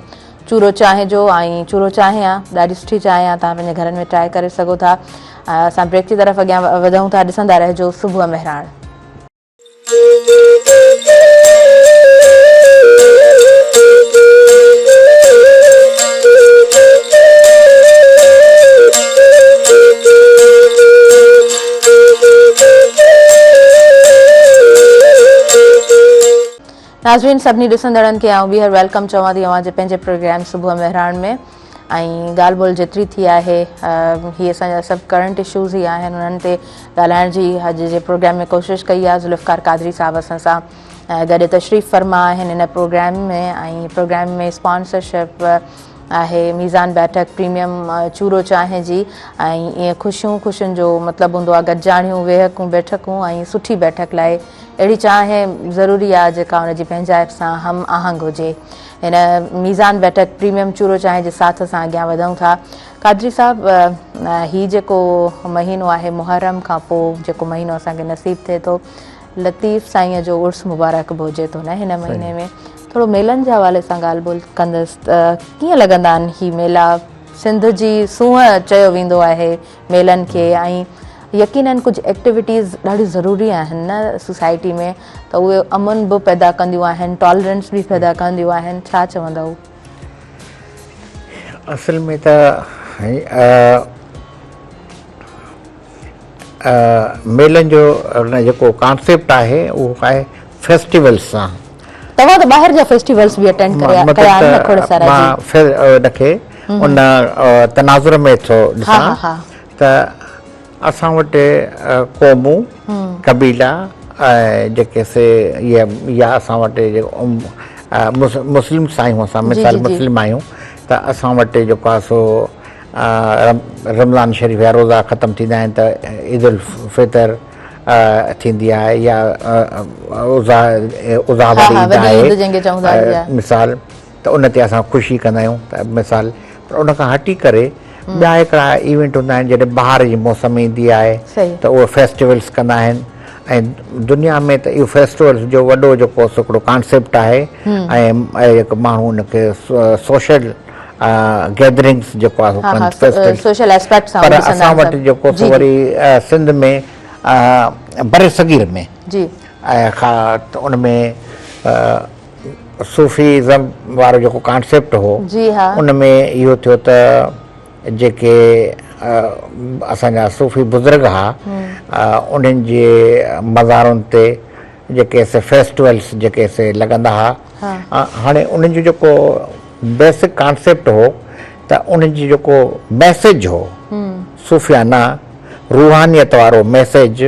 چورو چانهه جو ۽ چورو چانهه آ ڏاڍي سٺي چانهه آ توهان پنهنجي گهرن ۾ ٽرائي ڪري سگهو ٿا اسان بريڪ جي طرف اڳيان وڌون ٿا ڏسندا رهجو صبح مهراڻ. ناظرين سڀني ڏسندڙن کي آئون ٻيهر welcome چوان ٿي اوهان جي پنهنجي پروگرام صبح مهراڻ ۾ ۽ ڳالهه ٻولهه جيتري ٿي آهي هي اسان جا سڀ ڪرنٽ اشوز ئي آهن انهن تي ڳالهائڻ جي اڄ جي پروگرام ۾ ڪوشش ڪئي آهي ذوالفقار قادري صاحب اسان سان گڏ تشريف فرما آهن هن پروگرام ۾ ۽ پروگرام ۾ اسپانسرشپ آهي ميزان بيٺڪ پريميم چورو چانهه جي ۽ ائين خوشيون خوشين جو مطلب هوندو آهي گڏجاڻيون ويهڪون بيٺڪون ۽ سٺي بيٺڪ لاء اهڙي چانهه ضروري آهي جيڪا ان جي پنهنجائپ سان هم آهنگ هجي. هن ميزان بيٺڪ پريميم چورو چانهه جي ساٿ سان اڳيان وڌون ٿا. قادري صاحب هي جيڪو مهينو آهي محرم کان پوء جيڪو مهينو اسان کي نصيب ٿئي ٿو لطيف سائينء جو عرس مبارڪ به هجي ٿو نه هن مهيني ۾ ٿورو ميلن جي حوالي سان ڳالهه ٻولهه ڪندس ته ڪيئن لڳندا آهن هي ميلا سنڌ جي سونهن چيو ويندو آهي ميلن کي ۽ يقينن ڪجهه ايڪٽيوٽيز ڏاڍيون ضروري آهن نه سوسائٽي ۾ ته اهي امن به پيدا ڪنديون آهن ٽالرنس به پيدا ڪنديون آهن ڇا چوندؤ؟ اصل ۾ ته ميلن جو جيڪو ڪانسيپٽ آهي اهو آهي فيسٽيولس سان. توهان ته ٻاهر جا فيسٽيولس به اٽينڊ ڪيا آهن نه کوڙ سارا جي. مان ان کي ان تناظر ۾ ٿو ڏسان ته اسان وٽ قومون قبيلا ۽ جيڪي سي يا اسان وٽ مسلمس آهيون اسان مثال مسلم آهيون ته اسان وٽ جيڪو آهي سو رمضان شريف جا روزا ختم ٿيندا آهن ته عيد الفطر ٿيندي آهي يا اضحيٰ واري عيد آهي مثال ته ان تي اسان خوشي ڪندا آهيون ته مثال پر ان کان هٽي ڪري ٻيا هڪڙا ايونٽ هوندا آهن جڏهن بهار جي موسم ايندي آهي ته اهي فيسٽيولس ڪندا آهن ۽ دنيا ۾ ته اهو فيسٽيولس جو وڏو جيڪو هڪڙو ڪانسيپٽ آهي ۽ ماڻهو ان کي سوشل گيدرنگس جيڪو آهي سوشل اسپيڪٽ پر اسان وٽ جيڪو سو وري سنڌ ۾ برصغير ۾ جي ۽ ان ۾ صوفيزم وارو جيڪو ڪانسيپٽ هو ان ۾ اهو ٿيو ته جيڪي اسان جا صوفي بزرگ ها انهن جي مزارن تي جيڪي سي فيسٽيولس جيڪي سي لڳندا ها هاڻي انهن جو جيڪو بيسڪ ڪانسيپٽ هو ته انهن جي جيڪو ميسيج هو صوفيانه روحانيت وارو ميسيج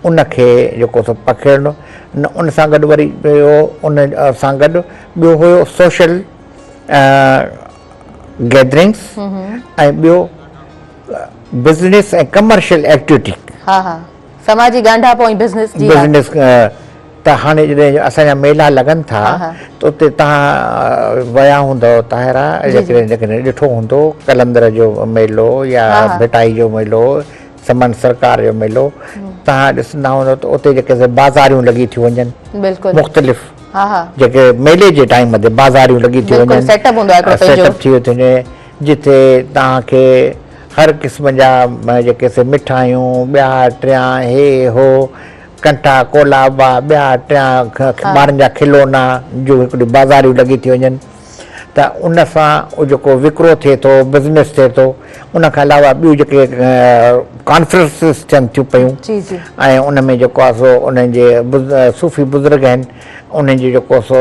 ان کي جيڪو سو پکيڙڻو نه ان سان گڏ وري ٻيو ان سان گڏ ٻيو هيو سوشل گيدرنگس ۽ ٻيو بزنس ۽ ڪمرشل ايڪٽيوٽي. ها ها سماجي ڳانڍاپو ۽ بزنس جي بزنس ته هاڻي جڏهن اسان جا ميلا لڳن ٿا ته اتي توهان ويا هوندؤ طاهره جيڪڏهن جيڪڏهن ڏٺو هوندو قلندر جو ميلو يا ڀٽائي جو ميلو سمن سرڪار جو ميلو توهان ڏسندا هوندؤ ته اتي جيڪي سي بازاريون لڳي ٿيون وڃن مختلف جيڪي ميلي جي ٽائيم تي بازاريون لڳي ٿيون وڃن سيٽ اپ هوندو آهي هڪڙو پنهنجو سيٽ اپ ٿي ٿو وڃي جتي توهان کي هر قسم جا جيڪي سي مٺايون ٻيا ٽيان هي هو ڪنٺا ڪولابا ٻيا ٽيان ٻارن جا کلونا جون هڪڙيون بازاريون لڳي ٿيون وڃن ته ان سان جيڪو وڪرو ٿئي ٿو بزنس ٿئي ٿو ان کان علاوه ٻيون جيڪي ڪانفرنسز ٿين ٿيون پيون ۽ ان ۾ جيڪو آهي سو انهن جي صوفي بزرگ آهن انهن جو جيڪو سو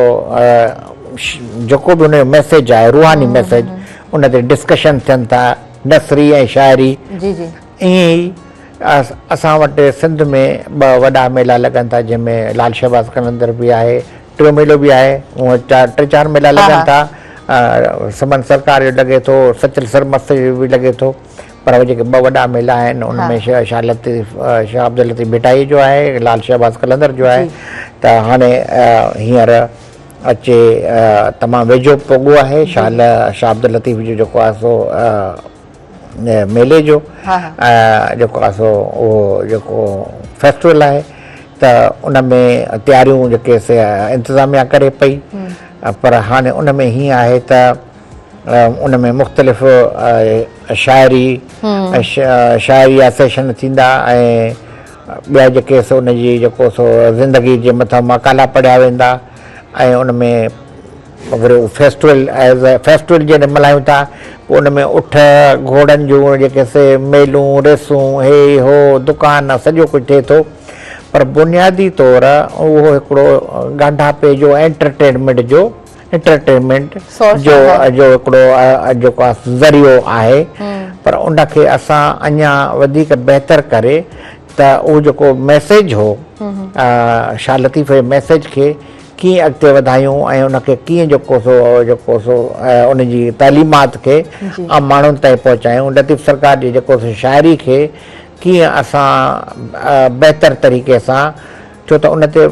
جيڪو به ان جو ميسيج آهي روحاني ميسيج ان تي ڊسڪشن ٿين ٿا نثري ۽ شاعري ائين ئي اسان وٽ سنڌ ۾ ٻه وڏا ميلا لڳن ٿا جنهن ۾ لال شهباز قلندر به آهي ٽيون ميلو به آهي هونء چار ٽي چار ميلا لڳن ٿا سمن سرڪار جو لڳي ٿو سچل سرمست جو به لڳي ٿو پر اهي جيڪي ٻه وڏا ميلا آهن ان ۾ شاهه لطيف شاهه عبداللطيف ڀٽائي جو آهي لال شهباز قلندر جو آهي ته هاڻي هينئر اچي تمام ويجهو پڳو آهي شاهه شاهه عبداللطيف جو جيڪو آهي سو ميلي جو جيڪو آهي سو اهو جيڪو فيسٽيول آهي ته ان ۾ تياريون جيڪي سي انتظاميا ڪري پئي پر هاڻي ان ۾ هيئن آهي ته ان ۾ مختلف شاعري شاعري جا سيشن ٿيندا ۽ ٻيا جيڪي سو ان جي جيڪو سو زندگي جي مٿان مقالا پڙهيا ويندا ۽ ان ۾ وري فيسٽول ايز اي فيسٽول جڏهن ملهايون ٿا پوء ان ۾ اٺ گهوڙن جون جيڪي سي ميلون ريسون هي هو دڪان سڄو ڪجهه ٿئي ٿو پر بنيادي طور اهو هڪڙو ڳانڍاپي جو انٽرٽينمينٽ جو انٽرٽينمينٽ جو جو هڪڙو جيڪو آهي ذريعو آهي پر ان کي اسان اڃا وڌيڪ بهتر ڪري ته اهو جيڪو ميسيج هو شاهه لطيف جي ميسيج کي ڪيئن اڳتي وڌايون ۽ ان کي ڪيئن جيڪو سو جيڪو سو ان جي تعليمات کي عام ماڻهن تائين پهچايون لطيف سرڪار جي جيڪو سو شاعري کي ڪيئن اسان بهتر طريقي سان ڇو ته ان تي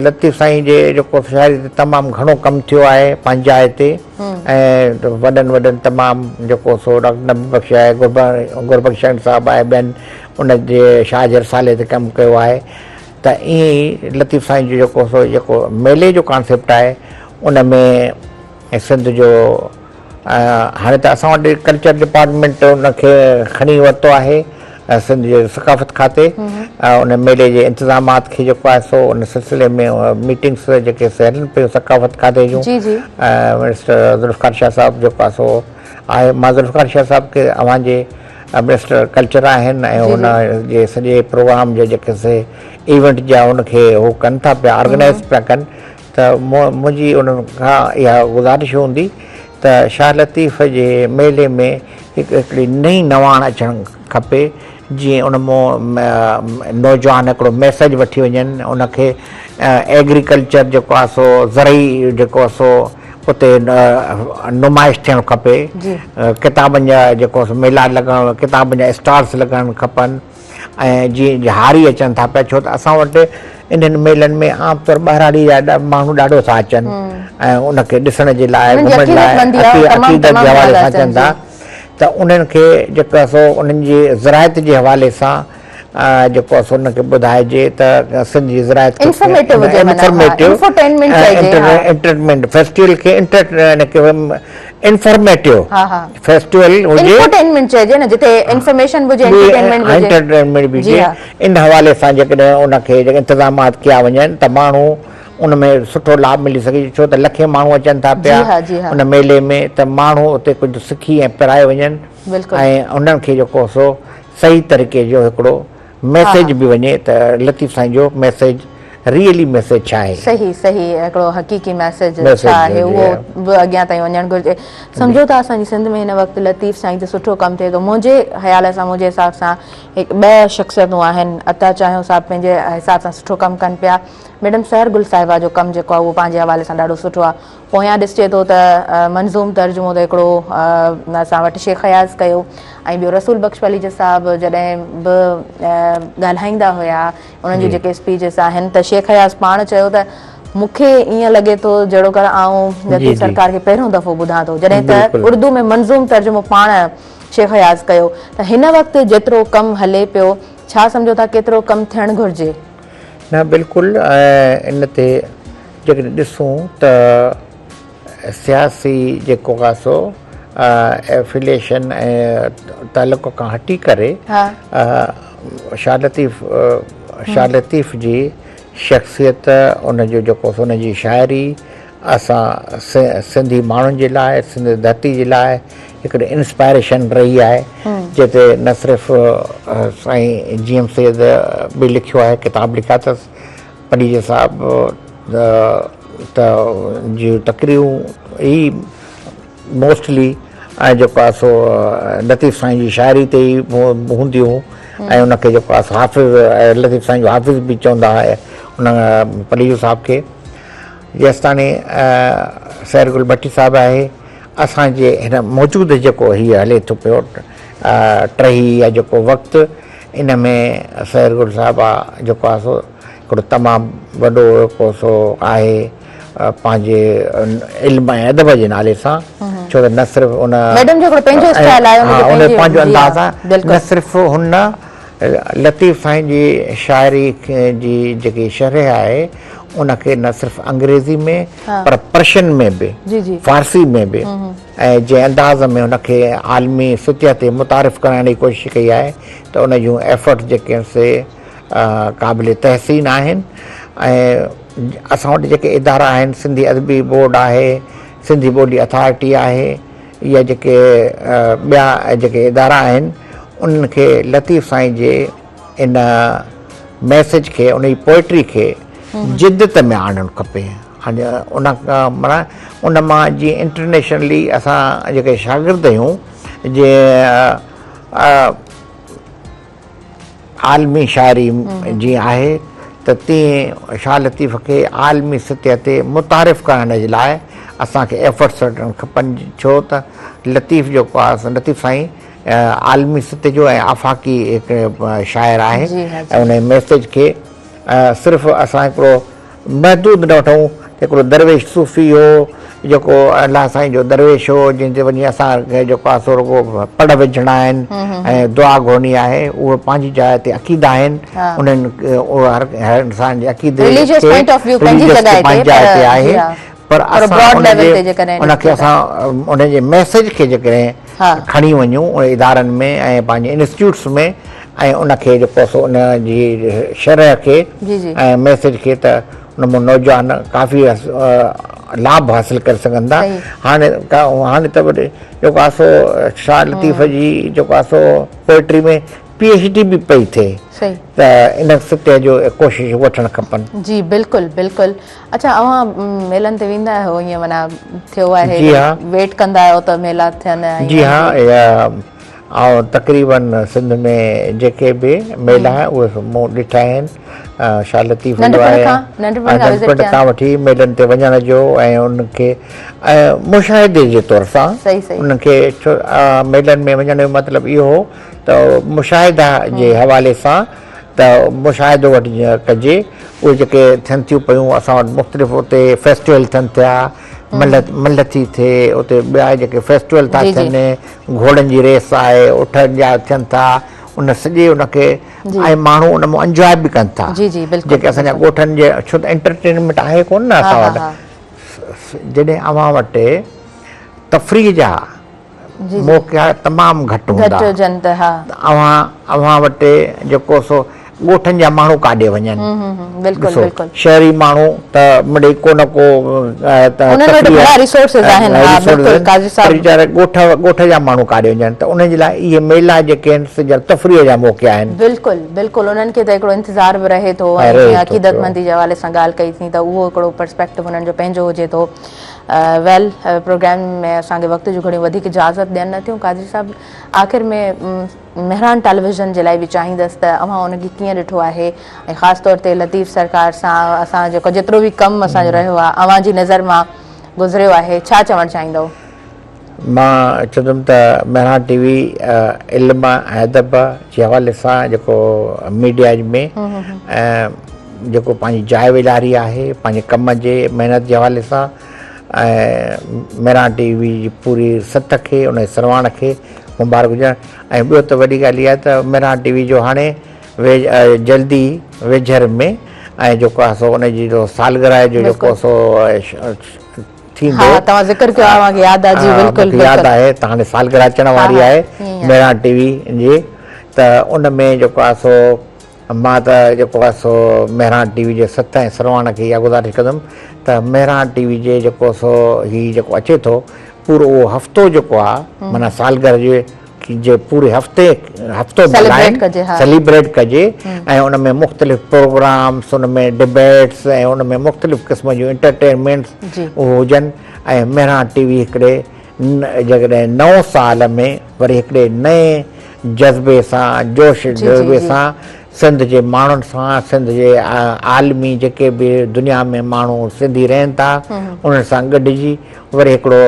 لطيف سائين جي جيڪو شاعري تي تمام گهڻو ڪم ٿيو آهي پنهنجي جاء تي ۽ وڏن وڏن تمام جيڪو سو ڊاڪٽر نبي بخش آهي گربخشاڻي صاحب آهي ٻين ان جي شاهه جي رسالي تي ڪم ڪيو آهي ته ائين ئي لطيف سائين جو جيڪو سو جيڪو ميلي جو ڪانسيپٽ آهي ان ۾ سنڌ جو هاڻي ته اسان وٽ ڪلچر ڊپارٽمينٽ ان کي کڻي ورتو آهي سنڌ جي ثقافت کاتي ان ميلي جي انتظامات کي جيڪو آهي سو ان سلسلي ۾ ميٽنگس جيڪي سي هلن پيون ثقافت کاتي جون منسٽر ذوالفقار شاهه صاحب جيڪو آهي سو آهي مان ذوالفقار شاهه صاحب کي اوهان جي منسٽر ڪلچر آهن ۽ ان جي سڄي پروگرام جي جيڪي سي ايونٽ جا ان کي هو ڪن ٿا پيا آرگنائز پيا ڪن ته منهنجي انهن کان اها گذارش هوندي ته شاهه لطيف جي ميلي ۾ هڪ هڪڙي نئين نواڻ اچڻ کپي جيئن ان مون نوجوان هڪڙو ميسيج وٺي وڃن ان کي ايگريڪلچر جيڪو آهي سو زرعي جيڪو آهي سو اتي نمائش ٿيڻ کپي ڪتابن جا جيڪو ميلا لڳڻ ڪتابن جا اسٽالس لڳڻ کپن ۽ جيئن هاري اچن ٿا پيا ڇو ته اسان وٽ انهن ميلن ۾ عام طور ٻهراڙي جا ماڻهو ڏاڍو ٿا اچن ۽ ان کي ڏسڻ جي لاء گهمڻ لاء عقيدت جي حوالي سان اچن ٿا ته انهن کي جيڪو سو انهن جي زراعت جي حوالي سان جيڪو آهي سو انهن کي ٻڌائجي ته سنڌ جي زراعت کي انفارميٽو هجي معنيٰ ها انفوٽينمينٽ چئجي ها انٽرٽينمينٽ فيسٽيول کي انفارميٽو ها ها فيسٽيول هجي انفوٽينمينٽ چئجي نه جتي انفارميشن به هجي انٽرٽينمينٽ به هجي انٽرٽينمينٽ به هجي ان حوالي سان جيڪڏهن ان کي انتظامات ڪيا وڃن ته ماڻهو ان ۾ سٺو لاڀ ملي سگهي ڇو ته لکين ماڻهو اچن ٿا پيا ان ميلي ۾ ته ماڻهو اتي ڪجهه سکي ۽ پرائي وڃن ۽ انهن کي جيڪو سو صحيح طريقي جو هڪڙو ميسيج به وڃي ته لطيف سائين جو ميسيج ريئلي ميسيج ڇا آهي. صحيح صحيح هڪڙو حقيقي ميسيج ڇا آهي اهو به اڳيان تائين وڃڻ گهرجي. سمجهو ته اسان جي سنڌ ۾ هن وقت لطيف سائين تي سٺو ڪم ٿئي ٿو منهنجي خيال سان منهنجي حساب سان هڪ ٻه شخصيتون آهن عطا چانهيو صاحب پنهنجي حساب سان سٺو ڪم ڪن پيا ميڊم سحر گل صاحبه جو ڪم جيڪو آهي اهو پنهنجي حوالي سان ڏاڍو سٺو آهي پويان ڏسجي ٿو ته منظوم ترجمو ته هڪڙو اسان وٽ شيخ اياز ڪيو ۽ ٻيو رسول بخش پليجي صاحب جڏهن به ڳالهائيندا هيا انهن جون جيڪي اسپيچز آهن ته شيخ اياز پاڻ چيو ته مون کي ائين لڳي ٿو جهڙوڪر آئون لطيف سرڪار کي پهريون دفعو ٻڌان ٿو جڏهن ته اردو ۾ منظوم ترجمو پاڻ شيخ اياز ڪيو ته هن وقت جيترو ڪم هلي پيو ڇا سمجهو ٿا ڪيترو ڪم ٿيڻ گهرجي؟ نه بلڪل ان تي جيڪڏهن ڏسون ته سياسي جيڪو آ سو افيليشن ۽ تعلق کان هٽي ڪري شاهه لطيف شاهه لطيف جي شخصيت ان جو جيڪو سو ان جي شاعري اسان سنڌي ماڻهن جي لاء سنڌ ڌرتي جي لاء هڪڙي انسپائريشن رهي آهي جتي نه صرف سائين جي ايم سيد به لکيو آهي ڪتاب لکيا اٿس پليجي صاحب ته جون تقريرون ئي موسٽلي ۽ جيڪو آهي سو لطيف سائين جي شاعري تي ئي هونديون هيون ۽ ان کي جيڪو آهي سو حافظ لطيف سائين جو حافظ به چوندا هئا ان پليجو صاحب کي جيستاڻي سير گل ڀٽي صاحب آهي اسان جي هن موجود جيڪو هي هلي ٿو پيو ٽهي يا جيڪو وقت ان ۾ سير گل صاحب جيڪو آهي سو هڪڙو تمام وڏو جيڪو سو آهي پنهنجي علم ۽ ادب جي نالي سان ڇو ته نه صرف ان ميڊم جو هڪڙو پنهنجو اسٽائل آهي ان جو پنهنجو انداز آهي نه صرف هن لطيف سائين جي شاعري جي جيڪي شرح آهي ان کي نه صرف انگريزي ۾ پر پرشن ۾ به فارسي ۾ به ۽ جنهن انداز ۾ هن کي عالمي سطح تي متعارف ڪرائڻ جي ڪوشش ڪئي آهي ته ان جون ايفرٽس جيڪي آهن سي قابل تحسين آهن ۽ اسان وٽ جيڪي ادارا آهن سنڌي ادبي بورڊ آهي سنڌي ٻولي اٿارٽي آهي يا جيڪي ٻيا جيڪي ادارا آهن انهن کي لطيف سائين جي ان ميسيج کي ان جي پوئٽري کي جدت ۾ آڻڻ کپي ان معنيٰ ان مان جيئن انٽرنيشنلي اسان جيڪي شاگرد آهيون جيئن عالمي شاعري جيئن آهي ته تيئن شاهه لطيف کي عالمي سطح تي متعارف ڪرائڻ جي لاء اسان کي ايفرٽس وٺڻ کپن ڇو ته لطيف جيڪو آهي لطيف سائين عالمي سطح جو ۽ آفاقي هڪ شاعر آهي ۽ ان جي ميسيج کي صرف اسان هڪڙو محدود نه وٺون ته هڪڙو درويش صوفي هو جيڪو الله سائين جو درويش هو جنهن تي وڃي اسان کي جيڪو آهي سو رڳو پڙ وجهڻا آهن ۽ دعا گهرڻي آهي اهي پنهنجي جاء تي عقيدا آهن انهن هر هر انسان جي عقيدي رليجيس پوائنٽ آف ويو پنهنجي جڳهه تي آهي پر اسان ان کي اسان ان جي ميسيج کي جيڪڏهن کڻي وڃون ادارن ۾ ۽ پنهنجي انسٽيٽيوٽس ۾ ۽ ان کي جيڪو سو ان جي شرح کي ۽ ميسيج کي ته ان مان نوجوان ڪافي لاڀ حاصل ڪري سگهن ٿا هاڻي هاڻي ته جيڪو آهي سو شاهه لطيف جي جيڪو آهي سو پوئٽري ۾ پي ايڇ ڊي به پئي ٿئي ته ان سطح جو ڪوشش وٺڻ کپن. جي بلڪل بلڪل اڇا اوهان ميلن تي ويندا آهيو ائين معنيٰ ٿيو آهي جي ها ويٽ ڪندا آهيو ته ميلا ٿين ۽ جي ها آئون تقريبن سنڌ ۾ جيڪي به ميلا آهن اهي مون ڏٺا آهن شاهه لطيف جو آهي ننڍپڻ کان وٺي ميلن تي وڃڻ جو ۽ ان کي ۽ مشاهدي جي طور سان انهن کي ميلن ۾ وڃڻ جو مطلب اهو هو ته مشاهده جي حوالي سان ته مشاهدو وٺ ڪجي اهي جيڪي ٿين ٿيون پيون اسان وٽ مختلف اتي فيسٽيول ٿين ٿيا ملهه ٿي ٿئي اتي ٻيا جيڪي فيسٽيول ٿا ٿين گهوڙن جي ريس آهي اٺن جا ٿين ٿا ان سڄي ان کي ۽ ماڻهو ان مان انجواء به ڪن ٿا جيڪي اسان جا ڳوٺن جي ڇو ته انٽرٽينمينٽ آهي ڪونه نه اسان وٽ جڏهن اوهان وٽ تفريح جا موقعا تمام گهٽ هوندا. گهٽ هجن ته ها. اوهان اوهان وٽ جيڪو سو ڳوٺن جا ماڻهو ڪاڏي وڃن. بلڪل ڏسو بلڪل. شهري ماڻهو ته مڙئي ڪو نه ڪو انهن وٽ گهڻا ريسورسز آهن ها بلڪل قاضي پر صاحب. ويچارا ڳوٺ ڳوٺ جا ماڻهو ڪاڏي وڃن ته انهن جي لاء اهي ميلا جيڪي آهن سي ڄڻ تفريح جا موقعا آهن. بلڪل بلڪل انهن کي ته هڪڙو انتظار به رهي ٿو ۽ رهي جيئن ٿو عقيدت پيو. مندي جي حوالي سان ڳالهه ڪئي ٿي ته اهو هڪڙو پرسپيڪٽو انهن جو پنهنجو هجي ٿو. ويل پروگرام ۾ اسان کي وقت جون گهڙيون وڌيڪ اجازت ڏين نه ٿيون قاضي صاحب آخر ۾ مهراڻ ٽيليويزن جي لاء به چاهيندس ته اوهان ان کي ڪيئن ڏٺو آهي ۽ خاص طور تي لطيف سرڪار سان اسان جيڪو جيترو به ڪم اسان جو رهيو آهي اوهان جي نظر مان گذريو آهي ڇا چوڻ چاهيندو؟ مان چوندم ته مهراڻ ٽي وي علم ۽ ادب جي حوالي سان جيڪو ميڊيا ۾ جيڪو پنهنجي جاء والاري آهي پنهنجي ڪم جي محنت جي حوالي سان ۽ مهراڻ ٽي وي جي پوري سٿ کي ان جي سرواڻ کي مبارڪ هجن ۽ ٻيو ته وڏي ڳالهه اها آهي ته مهراڻ ٽي وي جو هاڻي جلدي ويجهر ۾ ۽ جيڪو آهي سو ان جي جو سالگرهه جو جيڪو سو ٿيندو ها توهان ذڪر ڪيو آهي اوهان کي ياد آهي جي بلڪل مونکي ياد آهي ته هاڻي سالگرهه اچڻ واري آهي مهراڻ ٽي وي جي ته ان ۾ جيڪو آهي سو مان ته جيڪو آهي سو مهراڻ ٽي وي جي سٿ ۽ سرواڻ کي اها گذارش ڪندم ته مهراڻ ٽي وي جي جيڪو سو هي جيڪو اچي ٿو پورو اهو هفتو جيڪو آهي معنيٰ سالگرهه جي جي پوري هفتي هفتو ملهائن سيليبريٽ ڪجي ۽ ان ۾ مختلف پروگرامس ان ۾ ڊبيٽس ۽ ان ۾ مختلف قسم جون انٽرٽينمينٽس اهو هجن ۽ مهراڻ ٽي وي هڪڙي جيڪڏهن نئون سال ۾ وري هڪڙي نئين جذبي سان جوش جذبي سان سنڌ جي ماڻهن سان سنڌ جي عالمي جيڪي به دنيا ۾ ماڻهو سنڌي رهن ٿا انهن سان گڏجي وري هڪڙو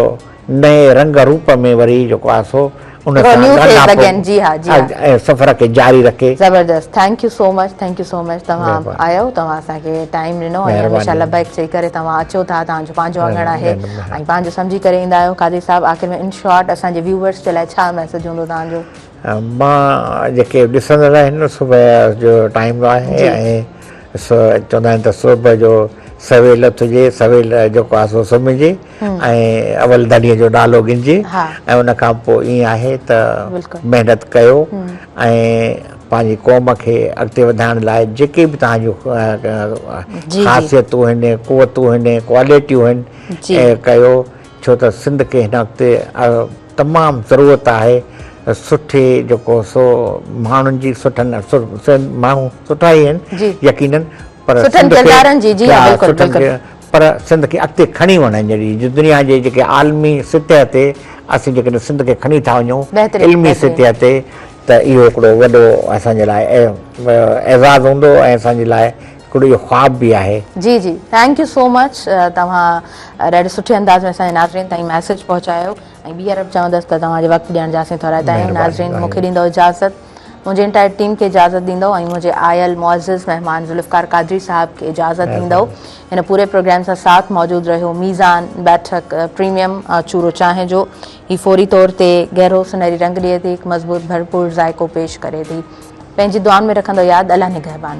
نئين رنگ روپ ۾ وري جيڪو آهي سو ان سان ڳانڍاپو سفر کي جاري رکي. زبردست thank you so much thank you so much توهان آيو توهان اسان کي ٽائيم ڏنو ۽ هميشه لبيڪ چئي ڪري توهان اچو ٿا توهان جو پنهنجو اڱڻ آهي ۽ پنهنجو سمجهي ڪري ايندا آهيو قاضي صاحب آخر ۾ ان شارٽ اسان جي ويوورس جي لاء ڇا ميسيج هوندو توهان جو؟ مان جيڪي ڏسندڙ آهن صبح جو ٽائيم آهي ۽ چوندا آهن ته صبح جو سويل اٿجي سويل جيڪو آهي سو سمهجي ۽ اول ڌڻيء جو نالو ڳنجي ۽ ان کان پوء ائين آهي ته محنت ڪيو ۽ پنهنجي قوم کي اڳتي وڌائڻ لاء جيڪي به توهان جون خاصيتون آهن قوتون آهن ڪوالٽيون آهن ڪيو ڇو ته سنڌ کي هن وقت تمام ضرورت آهي سٺي جيڪو سو ماڻهن جي سٺن ماڻهو سٺا ئي آهن يقينن پر سٺن ڪردارن جي جي بلڪل بلڪل پر سنڌ کي اڳتي کڻي وڃڻ جي دنيا جي جيڪي عالمي سطح تي اسين جيڪڏهن سنڌ کي کڻي ٿا وڃون علمي سطح تي ته اهو هڪڙو وڏو اسان جي لاء اعزاز هوندو ۽ اسان جي لاء هڪڙو اهو خواب به آهي. جي جي thank you سو مچ توهان ڏاڍي سٺي انداز ۾ اسان جي ناظرين تائين ميسيج پهچايو ۽ ٻيهر به چوندس ته توهان جي وقت ڏيڻ جا اسين ٿورائتا آهيون ناظرين مون کي ڏيندو اجازت منهنجي انٽائر ٽيم کي اجازت ڏيندو ۽ منهنجي آيل معزز مهمان ذوالفقار قادري صاحب کي اجازت ڏيندو هن پوري پروگرام سان ساٿ موجود رهيو ميزان بيٺڪ پريميم چورو چانهه جو هي فوري طور تي گهرو سنهري رنگ ڏئي ٿي هڪ مضبوط ڀرپور ذائقو پيش ڪري ٿي پنهنجي دعائن ۾ رکندو ياد الله نگهبان.